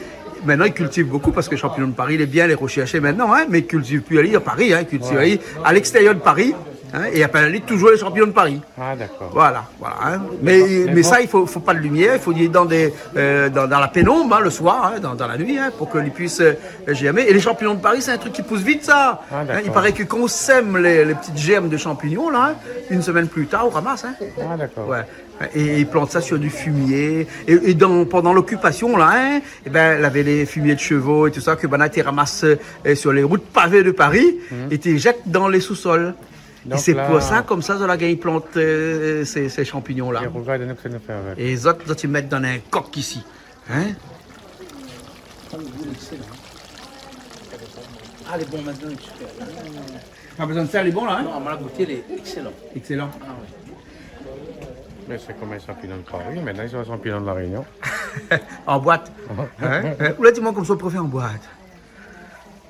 mintnan, i kiltiv bonpé parske shanpignon de Paris, lé bien, lé roshèrshé mintnan, hein, mé i kiltiv pi ali a Paris, hein, i kiltiv ali a lékstérièr de Paris, hein, é i apèl ali touzour lé shanpignon de Paris. Ah, d'accord. Voilà, voilà, hein. Mé, mé sa, i fo, fo pa de limièr, i fo alé dan dé, euh, dan, dan la pénonb, hein, le soir, hein, dan, dan la nuit, hein, pou ke li puis, euh, jèrmé. É lé shanpignon de Paris, sé in trik ki pous vit, sa. Ah, d'accord. Hein, i paré ke kan ou sèm lé, lé ti jèrm de shanpignon, la, hein, in semèn pli tar, ou ramas, hein. Ah, d'accord. Ouais. É, é i plant sa sur du fumier. É, é dan, pandan lokipasion, la, hein, é bin, lavé lé fumier de shevo é tout sa, ke banna té ramas, euh, sur lé rout pavé de Paris, é té zèt dan lé sous-sol. É sé pou sa, konmsa, zot la gingn plant, euh, sé, sé shanpignon-la. É rogard anou kosa nou fé avèk. É zot, zot i mèt dan in kok isi. Hein ? Ah, lé bon mintnan, lé super. Pa bezoin de sèl, lé bon la, hein ? Non, ma la gouté, lé ékselan. Ékselan. Ah oui. Mé sé konm in shanpignon de Paris, mintnan i sava shanpignon de La Rényon. An boit. Hein ? Hein ? Ou la di amoin konmsa, ou préfèr an boit.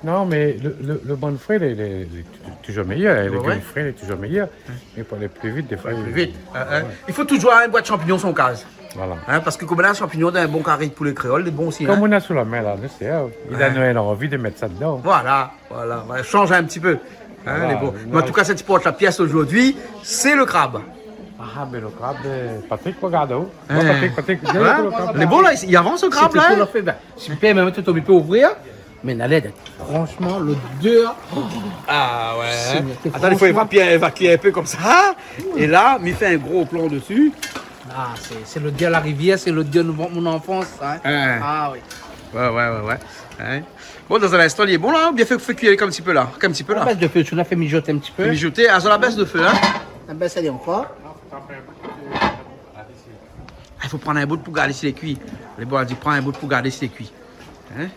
Non, mé le, le, le bann fré, lé, lé, lé tou-, touzour méyèr, hein, lé légim fré, lé touzour méyèr. Ouais. Mé pou alé pli vit, défoi, ouais, pli vit, hein, hein. I fo touzour in boit shanpignon son kaz. Voilà. Hein, parske konm la, shanpignon dan in bon kari de poulé kréol, lé bon osi, hein. Konm ou na sou la min la, nou sé, hein, li done anvi de mèt sa dedan. Voilà, voilà, ouais, shanj in ti pé. Hein, voilà, lé bon. Mé an tou ka, sak i port la pièce zordi, sé le krab. Ah, mé le krab, euh, Patrick, rogard, oh. Hein. Patrick, Patrick, vien, le krab. Lé bon la, i avans le krab la, hein. Sé pé, bin, si mi pé, mèm tout, mi pé ouvrir. Mé nalèd, fransheman, lodèr. Ah ouais. Seigneur, té... Atann, i fo fransheman évakié, évakié in pé konmsa. É la, mi fé in gro plan dési. Ah, sé, sé lodèr la rivièr, sé lodèr de mon, mon anfans, hein. Hein. Ah oui. Ouais, ouais, ouais, ouais. Hein. Bon, dan in instan, lé bon la, oubien fé, fé kui in ti pé la, in ti pé la. Bès de fé, ou la fé mizoté in ti pé. Fé mizoté, ah, sa la bès de fé, hein. La bès, lé ankor. Ah, i fo pran in bout pou gard si lé kui. Lé bon, la di, pran in bout pou gard si lé kui. Hein ?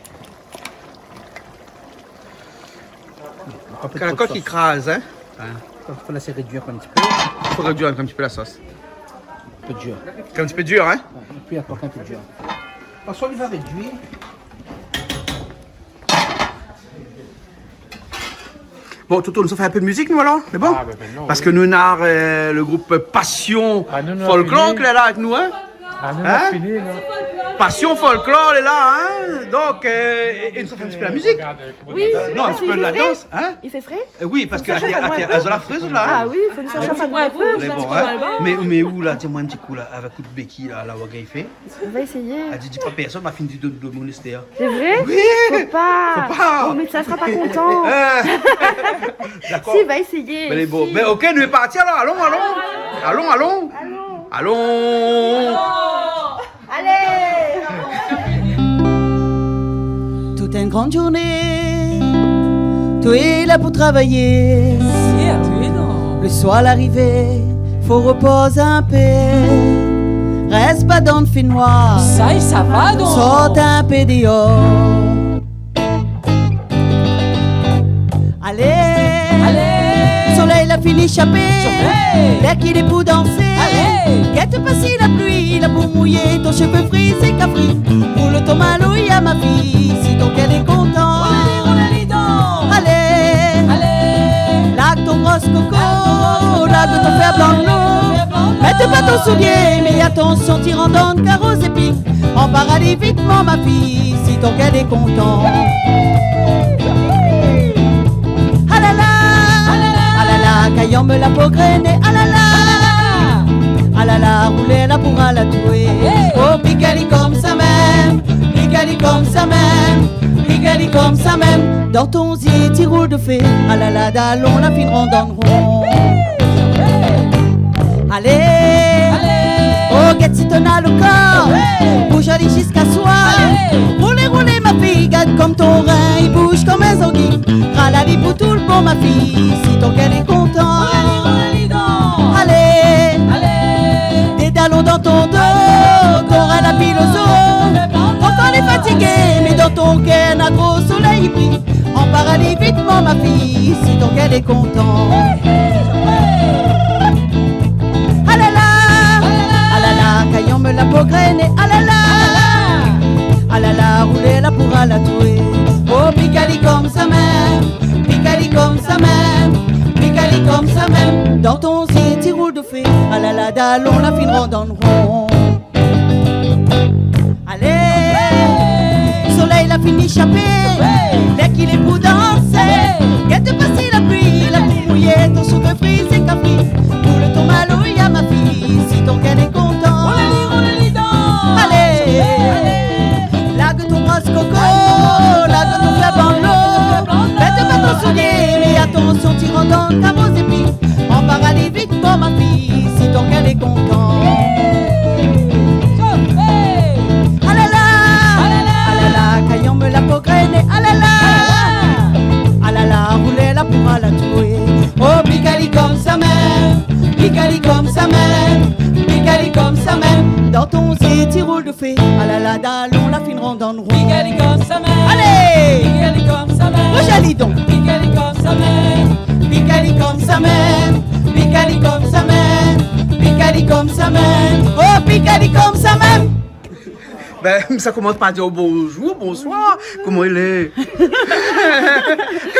Kan la kok i kraz, hein ? Hein. Fo lès rédui in ti pé. Fo rédui in ti pé la sos. In pé dir. In ti pé dir, hein ? Ouais, épi la kok in pé dir. Parske li va rédui. Bon, Toto, nou sa fé in pé de mizik, nou, alor ? Sé bon ? Ah, bin, bin non, oui. Parske nou na, euh, le group Passion Folklore ki lé la avèk nou, hein ? Ah, nou, nou la fini, non ? Passion Folklore lé la, hein ? Donk, euh, é, é nou sa fé in ti pé la mizik. Oui, non, in ti pé la dans, hein ? I fé fré ? Euh, oui, parske atèr, atèr, zot la fré, zot la, hein ? Ah oui, fo nou sa shaf in pé. Mé bon, hein ? Mé, mé ou la, di amoin in ti kou la, avèk out béki la, la, ou la gingn fé ? On va essayer. Ah, di, di pa pèrsone, ma fini di dot, dot moun, Esther. C'est vrai ? Oui. Fo pa. Fo pa. Mon médecin sera pas content. Euh. D'accord. Si, va essayer. Mé lé bon. Si. Mé OK, nou lé parti alor. Alon, alon. Alon, alon. Alon. Alon. Alé. Tout in gran zourné, tout lé la pou travay. Sir, tout lé la. Le soir larivé, fo repoz in pé. Rès pa dan fénoir. Sa i sava donk. Sort in pé déor. Alé. Alé. Solèy la fini shapé. Shapé. Lèr ki lé pou dansé. Alé. Gèt pa si la pli la pou mouyé ton shové frizé kafri. Pou le ton maloya, ma fi, si ton kèr lé kontan. Olali, olali, don. Alé. Alé. Larg ton bros koko, larg ton fèr blan dlo. Mèt pa ton soulié, mé atansion, ti rann dan karo zépik. An paralèl Alé vitman, ma fiy, si ton kèr lé kontan. Alala, alala, kayanm la po grené, alala. Alala, roulé la pou rala toué. Oh, pik ali konmsa mèm, pik ali konmsa mèm, pik ali konmsa mèm. Dan ton zié ti roul de fé, alala, dalon la fine rant dan ron. Alé, alé. Oh, gèt si ton na lo kor. Hey. Bouz ali ziska soir. Alé. Roulé, roulé, ma fiy, gard konm ton rin i bouz konm in zangi. Rala li pou tout bon, ma fiy, si ton kèr lé kontan. Roulé, roulé, dan. Alé, alé. Dé dalon dan ton do, ton rin la pil o zo. Ton kor lé fatigé, mé dan ton kèr na gro solèy i briy. Anpar ali vitman, ma fiy, si ton kèr lé kontan. Alala, alala, kayanm la po grené, alala. Alala, roulé la pou rala toué. Oh, pik ali konmsa mèm, pik ali konmsa mèm, pik ali konmsa mèm. Dan ton zié ti roul de fé, alala, dalon la fine rant dan ron. Alé, solèy la fini shapé. Lèr k'lé pou dansé. Gèt pa si la pli la pou mouyé ton souf frizé kafri. Roul ton maloya, ma fiy, si ton kèr lé kontan. Alé, larg ton bras koko, larg ton fèr banlo. Pèt pa ton soulié, mé atansion, ti rant dan kavo zépi. Anpar ali vit bon, ma fiy, si ton kèr lé kontan. Alala, alala, kayanm la po grené, alala. Alala, roulé la pou rala toué. Oh, pik ali konmsa mèm, pik ali konmsa mèm, pik ali konmsa mèm. Dan ton zié ti roul de fé, alala, dalon la fine rant dan ron. Pik ali konmsa mèm. Alé. Pik ali konmsa mèm. Bouz ali donk. Pik ali konmsa mèm. Pik ali konmsa mèm. Pik ali konmsa mèm. Pik ali konmsa mèm. Oh, pik ali konmsa mèm. Bin, sa komans par dir bonzour, bonsoir. Koman i lé ?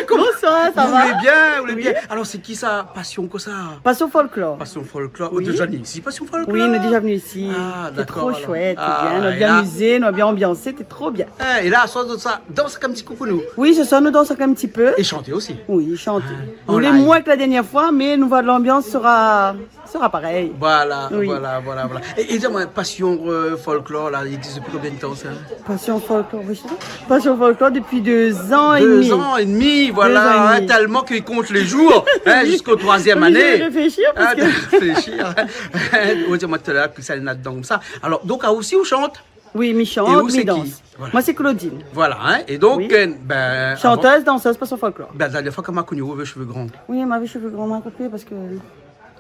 Bonsoir, sa va ? Ou lé bien, ou lé bien. Oui. Alor, sé ki sa, Passion kosa ? Passion Folklore. Passion Folklore. Oui. Ou la déza vni isi, Passion Folklore ? Oui, nou la déza vni isi. Ah, dakor, alor. Sé tro shouèt, sé bien. Nou la bien amizé, nou la bien anbiansé, sété tro bien. Eh, é la, aswar, sa, dans in ti kou pou nou. Oui, se soir, nou dans in ti pé. É shanté osi. Oui, shanté. Ah, nou lé mwin ke la dèrnièr foi, mé nou voi lanbians sera, sera parèy. Voilà, voilà, voilà, voilà. Oui. É, é di amwin, Passion, euh, Folklore, la, i égzis dopi konbien de tan, sa ? Passion Folklore, oui, sé sa. Passion Folklore dopi dé zan é dmi. Dé zan é dmi, voilà, hein, tèlman ke i kont lé zour, hein, ziska troizièm ané. Oblizé réfléshi, parske... Ah, réfléshi, hein. Ou di amwin talèr ke sa néna dedan konmsa. Alor, donk, aou osi, ou shant ? Oui, mi shant, mi dans. É ou sé ki ? Voilà. Mwin sé Claudine. Voilà, hein. Oui. É donk, euh, bin, shantèz, dansèz, Passion Folklore. Bin, la dèrnièr foi, kan ma la koni aou, ou lavé shové gran. Oui, mwin lavé shové gran, ma la koupé parske...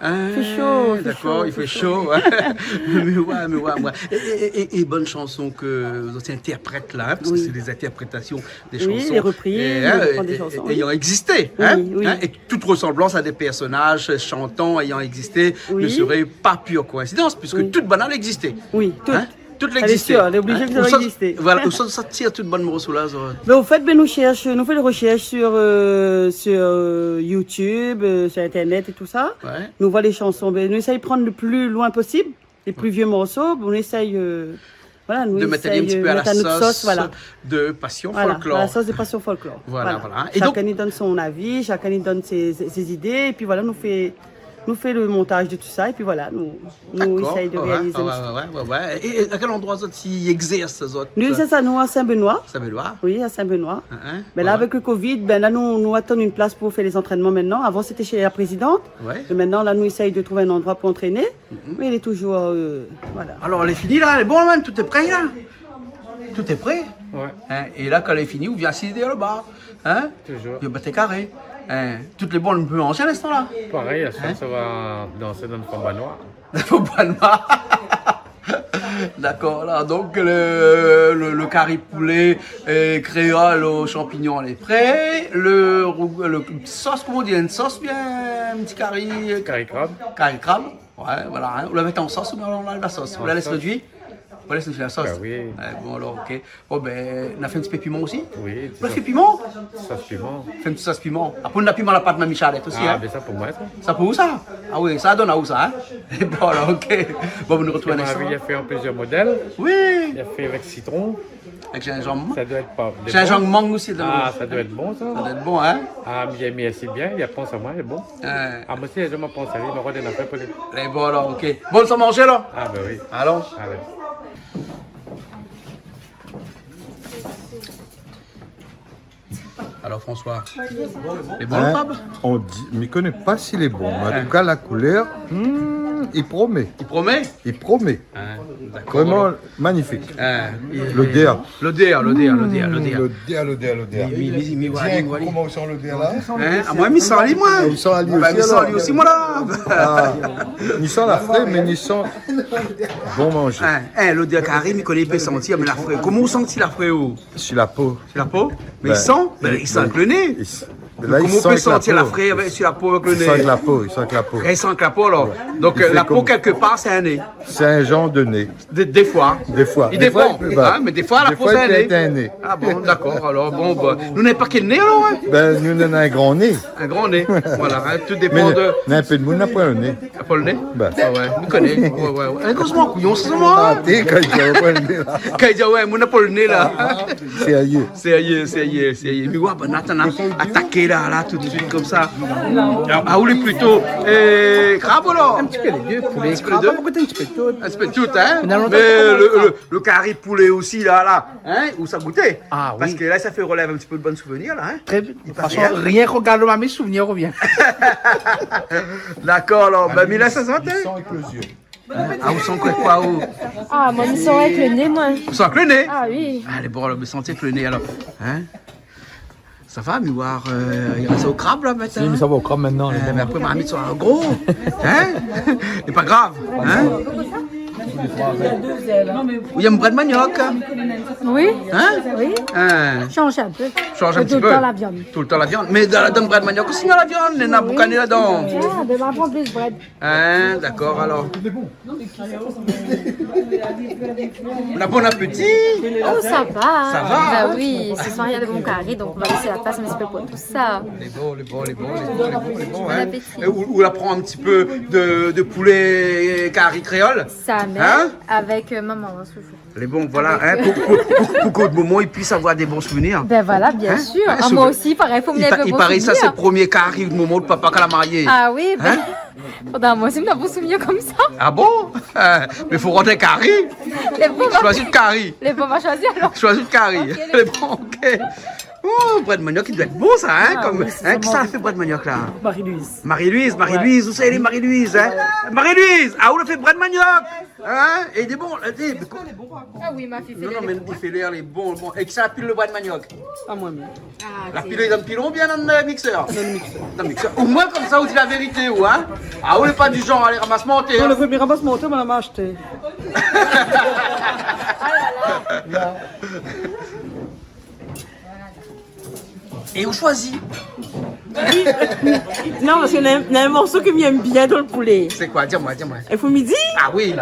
Hein, fé sho, fé sho, dakor, i fé sho, hein. Mé ouais, mé ouais, ouais. É, é, é, é bann shanson ke zot i intèrprèt la, hein, parske sé dé intèrprétasion dé shanson. Oui, lé repriz, é, nou repran dé shanson, oui. Ayan égzisté, hein, oui, oui. É tout resanblans a dé pèrsonaz shantan ayan égzisté ne serait pas pure coïncidence, puisque tout bann-la la égzisté. Oui, tout. Hein ? Tout la égzisté. Lé sir, lé oblizé ke sa la égzisté. Hein ? Ousa, voilà, ousa zot i tir tout bann morso la, sa ? Bin, an fèt, bin, nou shèrsh, nou fé dé reshèrsh sur, euh, sur, euh, YouTube, euh, sur Internet é tousa. Ouais. Nou voi lé shanson, bin, nou éséy prann le pli lwin posib, lé pli vié morso, nou éséy, euh, voilà, nou éséy, euh, mèt in ti pé a la sos, voilà, de Passion Folklore. Voilà, a la sos de Passion Folklore. Voilà, voilà. É donk, shakinn i donn son avi, shakinn i donn sé, sé, sé zidé, épi voilà, nou fé Nou fé le montaz de tousa, épi voilà, nou, nou éséy de réalizé in ti pé. Dakor. Ouais, ouais, ouais, ouais. É, é a kèl androi zot i égzèrs, zot ? Nou, sé sa, nou, a Saint-Benoît. Saint-Benoît. Oui, a Saint-Benoît. Hein, hein. Mé la, avèk le covid, bin la, nou, nou atann in plas pou fé lé zantrènman mintnan. Avan, sété shé la prézidant. Ouais. Mé mintnan, la, nou éséy de trouv in androi pou antréné. Mhm. Mé lé touzour, euh, voilà. Alor, lé fini la, lé bon la, tout lé pré la ? Tout lé pré ? Ouais. Hein, é la, kan lé fini, ou vien asiz dèrièr le bar. Hein ? Touzour. Vien bat karé. Hein ? Tout lé bon, nou pé manzé a linstan la. Parèy, aswar, sa va dansé dan le fon banoir. Dan le fon banoir. Dakor, la, donk le, le, le kari poulé, euh, kréol o shanpignon lé pré. Le rou-, le sos, koman i di, in sos bien, in ti kari, euh, kari krab. Kari krab. Ouais, voilà, hein. Ou la mèt an sos oubien ou anlèv la sos ? An sos. Ou la lès rédui ? Ou lès la sos ? Ba oui. Bon, alor, OK. Bon, bin, nou la fé in ti pé piman osi ? Oui, ti sos piman. Sos piman. Fé in ti sos piman. Apré, nou na piman la pat Mami Charlette osi, in ? Ah, bin sa pou moin, sa. Sa pou ou, sa ? Ah oui, sa donn aou, sa, in ? Bon, alor, OK. Bon, nou artrouv in instan. Li la fé an plizièr modèl. Oui. Li la fé avèk sitron. Avèk zinzanm. Sa doi èt pa... Zinzanm, mang osi, donk. Ah, sa doi èt bon, sa. Sa doi èt bon, in ? Ah, mi èm, mèrsi bien, li la pans amoin, lé bon. Ah, moin osi, mi pans ali, mi rod in afèr pou li. Lé bon, alor, OK. Bon, sa manzé, la ? Ah, bin oui. Alon. Alé. Alor, François, lé bon, lo krab ? Hein ? On dit, mi koné pa si lé bon, mé an tou ka, la koulèr, hmm, i promé. I promé ? I promé. Ah, dakor. Vréman magnifik. Ah, lodèr. Lodèr, lodèr, lodèr, lodèr. Hmm, lodèr, lodèr, lodèr. Mi, mi, mi, mi, mi, mi, mi. Dirèk, koman ou san lodèr la ? Hein ? Ah, moin, mi san ali, moin. Ou san ali osi, alor ? Bin, mi san ali osi, moin, la. Ah, ni san la fré, mé ni san bon manzé. Hein, hein, lodèr kari, mi koné, i pé santi, mé la fré. Koman ou santi la fré, ou ? Sur la po. Sur la po ? Mé i san, bin, i san avèk lo né. Bin, i s-, la, i san avèk la po. Koman ou pé santi la fré avèk, sur la po avèk lo né ? I san avèk la po, i san avèk la po. I san avèk la po, alor. Ouais. Donk, euh, la po, kèlkepar, sé in né. Sé in zanr de né. Dé, défoi. Défoi. I dépan, hein, mé défoi, la po, sé in né. Défoi, i pé èt in né. Ah bon, dakor. Alor, bon, bin, nou na pa kèl né, alor, hein ? Bin, nou, nou na in gran né. In gran né. Voilà, hein, tout i dépan de... Mé na in pé d'moun na poin lo né. Apèl né ? Bin. Ah ouais, mi koné. Ouais, ouais, ouais. Hein, koz amoin, kouyon, sé sa, moin. Ah, té, kan i di aou na poin lo né la. Kan i di aou, ouais, moin na poin lo né la. Sérieux. Sérieux, sérieux, sérieux. Mé ouais, bin, atann, hein. Ataké la, la, tout de suite, konmsa. Ah, ou lé plito, euh, krab, alor ? In ti pé lé dé, poulé, krab, nou gouté in ti pé tout. In ti pé tout, hein ? Mé lo, lo, lo kari poulé osi, la, la, hein, ou sa gouté ? Ah oui. Parske la, sa fé relèv in ti pé de bon souvnir, la, hein ? Tré bien. De tout fason, rien ke rogard mami, souvnir i rovien. Dakor, alor, bin, Mila, sa santé ? Li san avèk lo zié. Ah, ou san koi, koi, ou ? Ah, moin, mi san avèk lo né, moin. Ou san avèk lo né ? Ah oui. Alé, bon, alor, mi san avèk lo né, alor. Hein ? Sa va, mi oir, euh, i rès o krab, la, mintnan. Si, mi sava o krab mintnan, lé bon. Mé apré, marmit sra gro. Hein ? Lé pa grav, hein ? Ou yèm brèd maniok ? Oui. Hein ? Oui. Hein ? Sanz in pé. Sanz in ti pé. Toultan la viann. Toultan la viann. Mé dan, dan brèd maniok osi, néna la viann, néna boukané ladan. Ah, bin, ma pran plis brèd. Hein, dakor, alor. Bon apéti. Oh, sa va. Sa va, hein ? Bin oui, se soir, néna de bon kari, donk nou va lès la plas in ti pé pou tout sa. Lé bon, lé bon, lé bon, lé bon, lé bon, lé bon, hein. Bon apéti. É ou, ou la pran in ti pé de, de poulé kari kréol. Sa mèm, hein ? Avèk, euh, momon, in, se jour. Lé bon, voilà, hein, pou, pou, pou, pou ke momon i puis avoir de bon souvnir. Bin voilà, bien sir. Hein, ah, moin osi, parèy, fo mi néna de bon souvnir. I paré sa, sé lo promié kari momon, lo papa, kan la marié. Ah oui, bin, fodra moin osi mi néna bon souvnir konmsa. Ah bon ? Euh, mé fo rant kari. Lé bon, ma... Shoizi lo kari. Lé bon, ma shoizi, alor. Shoizi lo kari. OK, lé bon, OK. Oh, brèd maniok, i doi èt bon, sa, hein, ah, konm, oui, sé, hein, sa, kisa la fé brèd maniok, la ? Marie-Louise. Marie-Louise, Marie-Louise, ousa lé Marie-Louise, hein ? Marie-Louise, ah, ou la fé brèd maniok ? Hein ? É lé bon, é, mé ko... Ah oui, ma fiy fé... Non, non, mé i fé lèr, lé bon, bon. É kisa la pil lo brèd maniok ? Ah, moin mèm. Ah, la pil dan pilon oubien dan, euh, miksèr ? Dan miksèr. Dan miksèr. Omoin, konmsa, ou di la vérité, ou, hein ? Ah, ou lé pa du zanr alé ramas mantèr, hein ? Non, lo promié ramas mantèr, moin la ashté. É ou shoizi ? Non, parske néna, néna in morso ke mi èm bien dan lo poulé. Sé koi ? Di amoin, di amoin. I fo mi di ? Ah oui.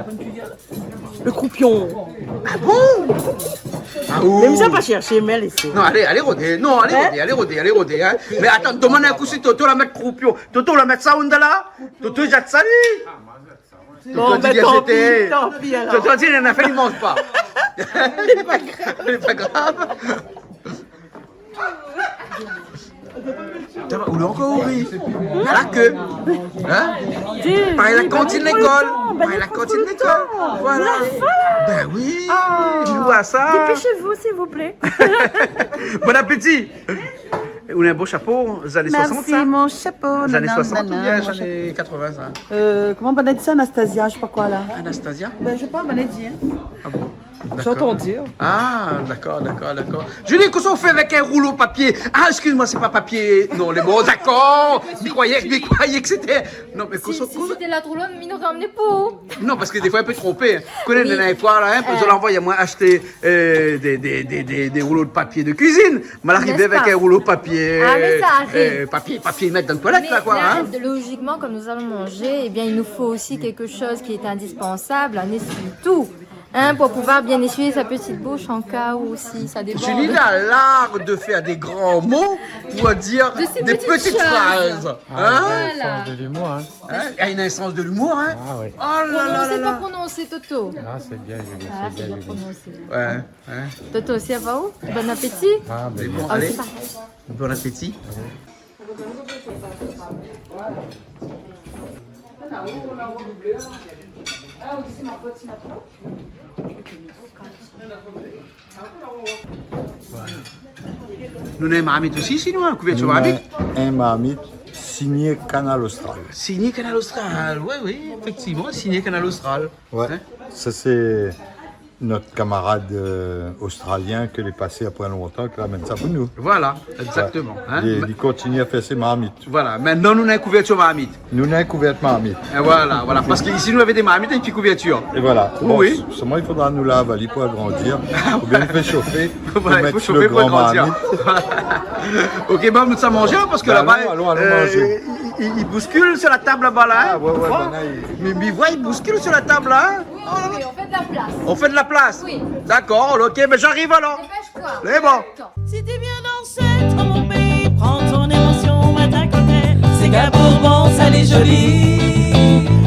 Lo kroupion. Ah bon ? Ah, ou... Mé mi sa pa shèrshé, mé lésé. Non, alé, alé rodé. Non, alé rodé, alé rodé, alé rodé, hein. Mé atann, domann in kou si Toto la mèt kroupion. Toto la mèt sa, ou la la. Toto, i zèt sa, li. Bon, bin, tanpi, tanpi, alor. Toto di, néna in afèr li manz pa. Lé pa grav. Lé pa grav. Sa va, ou lé ankor ouvri. La ke. Hein ? Parèy la kantine lékol. Parèy la kantine lékol. Voilà. Bin oui. Ah. Mi voi sa. Dépêchez-vous, s'il vous plaît. Bon apéti. Ou néna in bo shapo, zané soisant, sa ? Mèrsi, mon shapo. Zané soisant oubien zané katrovin, sa ? Euh, koman banna i di sa, Anastasia, je sais pas quoi, la ? Anastasia ? Bin, mi koné pa, banna i di, hein. Ah bon ? Dakor. J'ai entendu. Ah, dakor, dakor, dakor. Julie, kosa ou fé avèk in roulo papié ? Ah, excuse-moi, c'est pas papier. Non, lé bon, dakor. Mi kroiyé, mi kroiyé ke sété... Non, mé... Si, kosa, si kosa sété la roulo, mi noré amené pou ou. Non, parske défoi, i pé tronpé. Koné, la dernièr foi, la, hein, zot la anvoy amoin ashté, euh, dé, dé, dé, dé, dé roulo de papié de kuizine. N'est-ce pas ? Ma la arivé avèk in roulo papié, ah, mé sa i ariv, euh, papié, papié i mèt dan toilèt, la, koi, hein. Mé la, lojikman, kom nou alon manzé, ébin, i nou fo osi kékshoz ki lé indispansab, in ésuiy-tou. Hein, pour pouvoir bien essuyer sa petite bouche en cas où si ça déborde. Julie a l'art de faire des grands mots pour dire des petites phrases. De ces petites choses. Ah, ouais, voilà. Sens de l'humour, hein. Hein ? Elle a un sens de l'humour, hein. Ah, ouais. Oh là là là là. Prononcer, pas prononcer, Toto. Ah, c'est bien, Julie, c'est bien, Julie. Ouais, ouais. Toto, ça va ou ? Bon appétit. Ah, ben, bon, allez. Bon appétit. Nou néna in marmit osi, sinon, in kouvèrtir marmit. Nou néna in marmit signé Kanal Austral. Signé Kanal Austral, oui, oui, effectivement, signé Kanal Austral. Ouais. Hein ? Sa sé nout kamarad, euh, ostralien ke lé pasé apré lontan, ke la amenn sa pou nou. Voilà, exactement. Ouais. Hein ? Li, li kontinié a fé sé marmit. Voilà, mintnan nou néna in kouvèrtir marmit. Nou néna in kouvèrtir marmit. É voilà, voilà. Parske isi nou lavé dé marmit avèk in kouvèrtir. É voilà. Oui, bon, oui. Sèlman i fodra nou lav ali pou agrandir. Ah, ouais. Oubien nou fé shofé pou mèt sou le gran marmit. Voilà, i fo shofé pou agrandir. OK, bon, nou sa manzé, hein, parske laba, alon, alon, alon manzé. Euh, i, i, i bouskil sur la tab laba la, hein. Ah, ouais, ouais, bon, la, i... Mé, mé ouais, i bouskil sur la tab la, hein. Oui, oui, oui, on fait de la place. On fait de la place. Oui. D'accord, OK, ben j'arrive alors. Dépêche-toi. C'est bon. Si té vien dansé dan mon péi, pran ton émosion, mèt a koté. Séga, bourbon, sa lé zoli.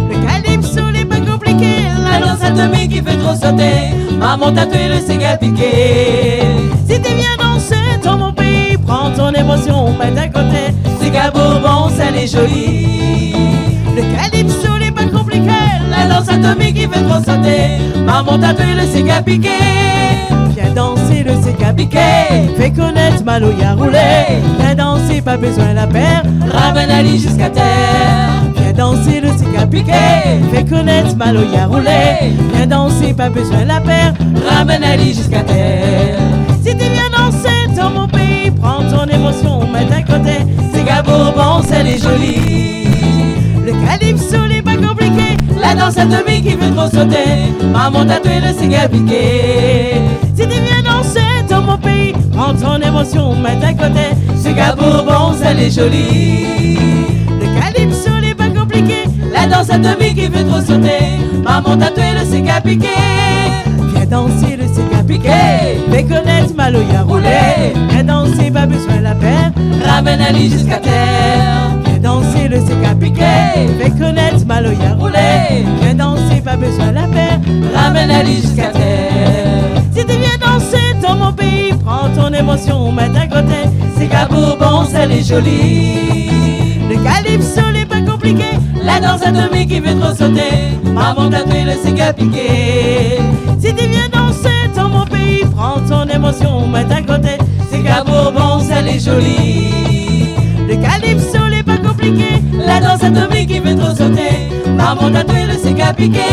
Le calypso lé pa konpliké, la dans atomik i fé tro soté. Marmon tatoué, le séga piké. Si té vien dansé dan mon péi, pran ton émosion, mèt a koté. Séga, bourbon, sa lé zoli. Le calypso lé pa konpliké, la dans atomik i fé tro soté. Marmon tatoué, le séga piké. Vien dansé le séga piké, fé konèt maloya roulé. Vien dansé, pa bezoin la pèr, ramèn ali ziska tèr. Vien dansé le séga piké, fé konèt maloya roulé. Vien dansé, pa bezoin la pèr, ramèn ali ziska tèr. Si té vien dansé dan mon péi, pran ton émosion, mèt a koté. Séga, bourbon, sa lé zoli. Le calypso lé pa konpliké, la dans atomik i fé tro soté. Marmon tatoué, le séga piké. Si té vien dansé dan mon péi, pran ton émosion, mèt a koté. Séga, bourbon, sa lé zoli. Le calypso lé pa konpliké, la dans atomik i fé tro soté. Marmon tatoué, le séga piké. Vien dansé le séga piké, fé konèt maloya roulé. Vien dansé, pa bezoin la pèr, ramèn ali ziska tèr. Vien dansé le séga piké, fé konèt maloya roulé. Vien dansé, pa bezoin la pèr, ramèn ali ziska tèr. Si té vien dansé dan mon péi, pran ton émosion, mèt a koté. Séga, bourbon, sa lé zoli. Le calypso lé pa konpliké, la dans atomik i fé tro soté. Marmon tatoué, le séga piké. Si té vien dansé dan mon péi, pran ton émosion, mèt a koté. Séga, bourbon, sa lé zoli. Le calypso lé pa konpliké, la dans atomik i fé tro soté. Marmon tatoué, le séga piké.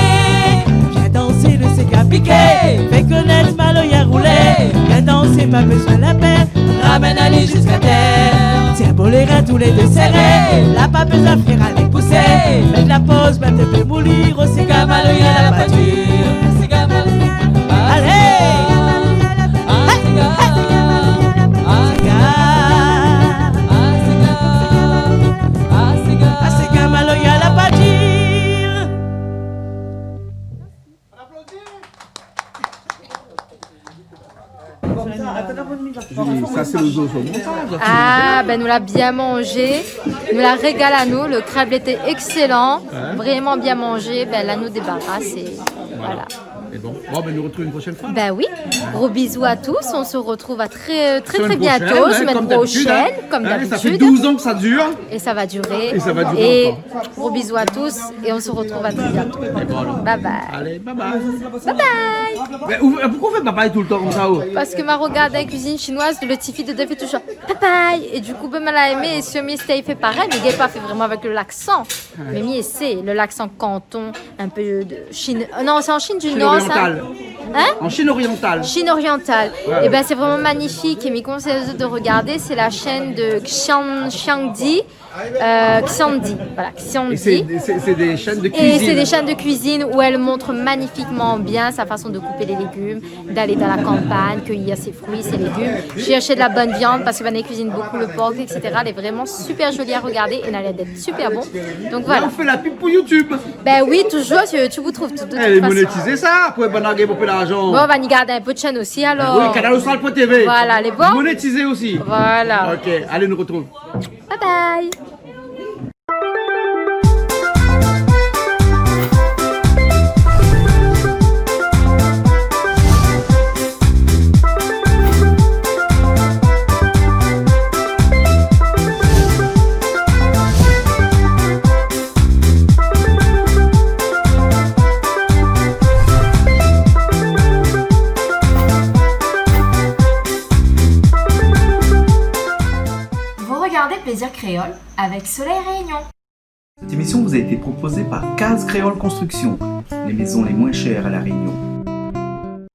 Vien dansé le séga piké, fé konèt maloya roulé. Vien dansé, pa bezoin la pèr, ramèn ali ziska tèr. Tienbo lé rin tou lé dé séré, la pa bezoin fé ali pousé. Mèt la poz, mèt in pé mouli, o séga maloya la pa dir. Séga maloya. Alé. Séga. Séga. Séga. Séga maloya la pa dir. Julie, sa sé lo zozo montaz la. Ah, ben, nou la bien manzé. Nou la régal anou. Le krab lété éksélan. Hein ? Vréman bien manzé. Ben, la nou débaras é voilà. É bon, bon, ben, nou artrouv in proshèn foi. Ben oui. Gros bisous à tous. On se retrouve à très, très, très bientôt, hein, semaine prochaine, comme d'habitude, hein. Semaine prochaine, comme d'habitude. Hein, ça fait douze ans que ça dure. Et ça va durer. Et ça va durer encore. Gros bisous à tous et on se retrouve à très bientôt. Et voilà. Bye bye. Allez, bye bye. Bye bye. Mé ou, pourquoi on fait bye bye tout le temps comme ça, oh ? Parce que ma regard la cuisine chinoise, le tifi dedan i fé toujour bye bye. Et du coup, ben, ma la èmé, é si mi té fé parèy, mé mi la pa fé vréman avèk le laksan. Mé mi sé, le laksan kanton, in pé de Chine. Euh, non, sé an Chine du Nord, sa. Chine orientale. Hein ? En Chine orientale. Chine orientale. Ouais. Eh ben, c'est vraiment magnifique. Et mi konsèy azot de regarder, c'est la chaîne de Xiang, Xiangdi. Euh, Xiandi, voilà, Xiandi. Et c'est, c'est, c'est des chaînes de cuisine. Et c'est des chaînes de cuisine où elle montre magnifiquement bien sa façon de couper les légumes, d'aller dans la campagne, cueillir ses fruits, ses légumes, chercher de la bonne viande, parce que, ben, elle cuisine beaucoup le porc, et cetera. Elle est vraiment super jolie à regarder et elle a l'air d'être super bon. Donc voilà. Là, on fait la pub pour YouTube. Ben oui, toujours sur YouTube, on trouve tout, de toute façon. Eh, monétisé sa, pou bann la gingn bonpé larzan. Bon, on va garder un peu de chaîne aussi, alors. Oui, canal austral point T V. Voilà, les bons. Monétisé aussi. Voilà. Ok, allez, nous retrouve. Bye bye. Vous regardez Plaisir Créole avec Soleil Réunion. Cette émission vous a été proposée par Case Créole Construction, les maisons les moins chères à La Réunion.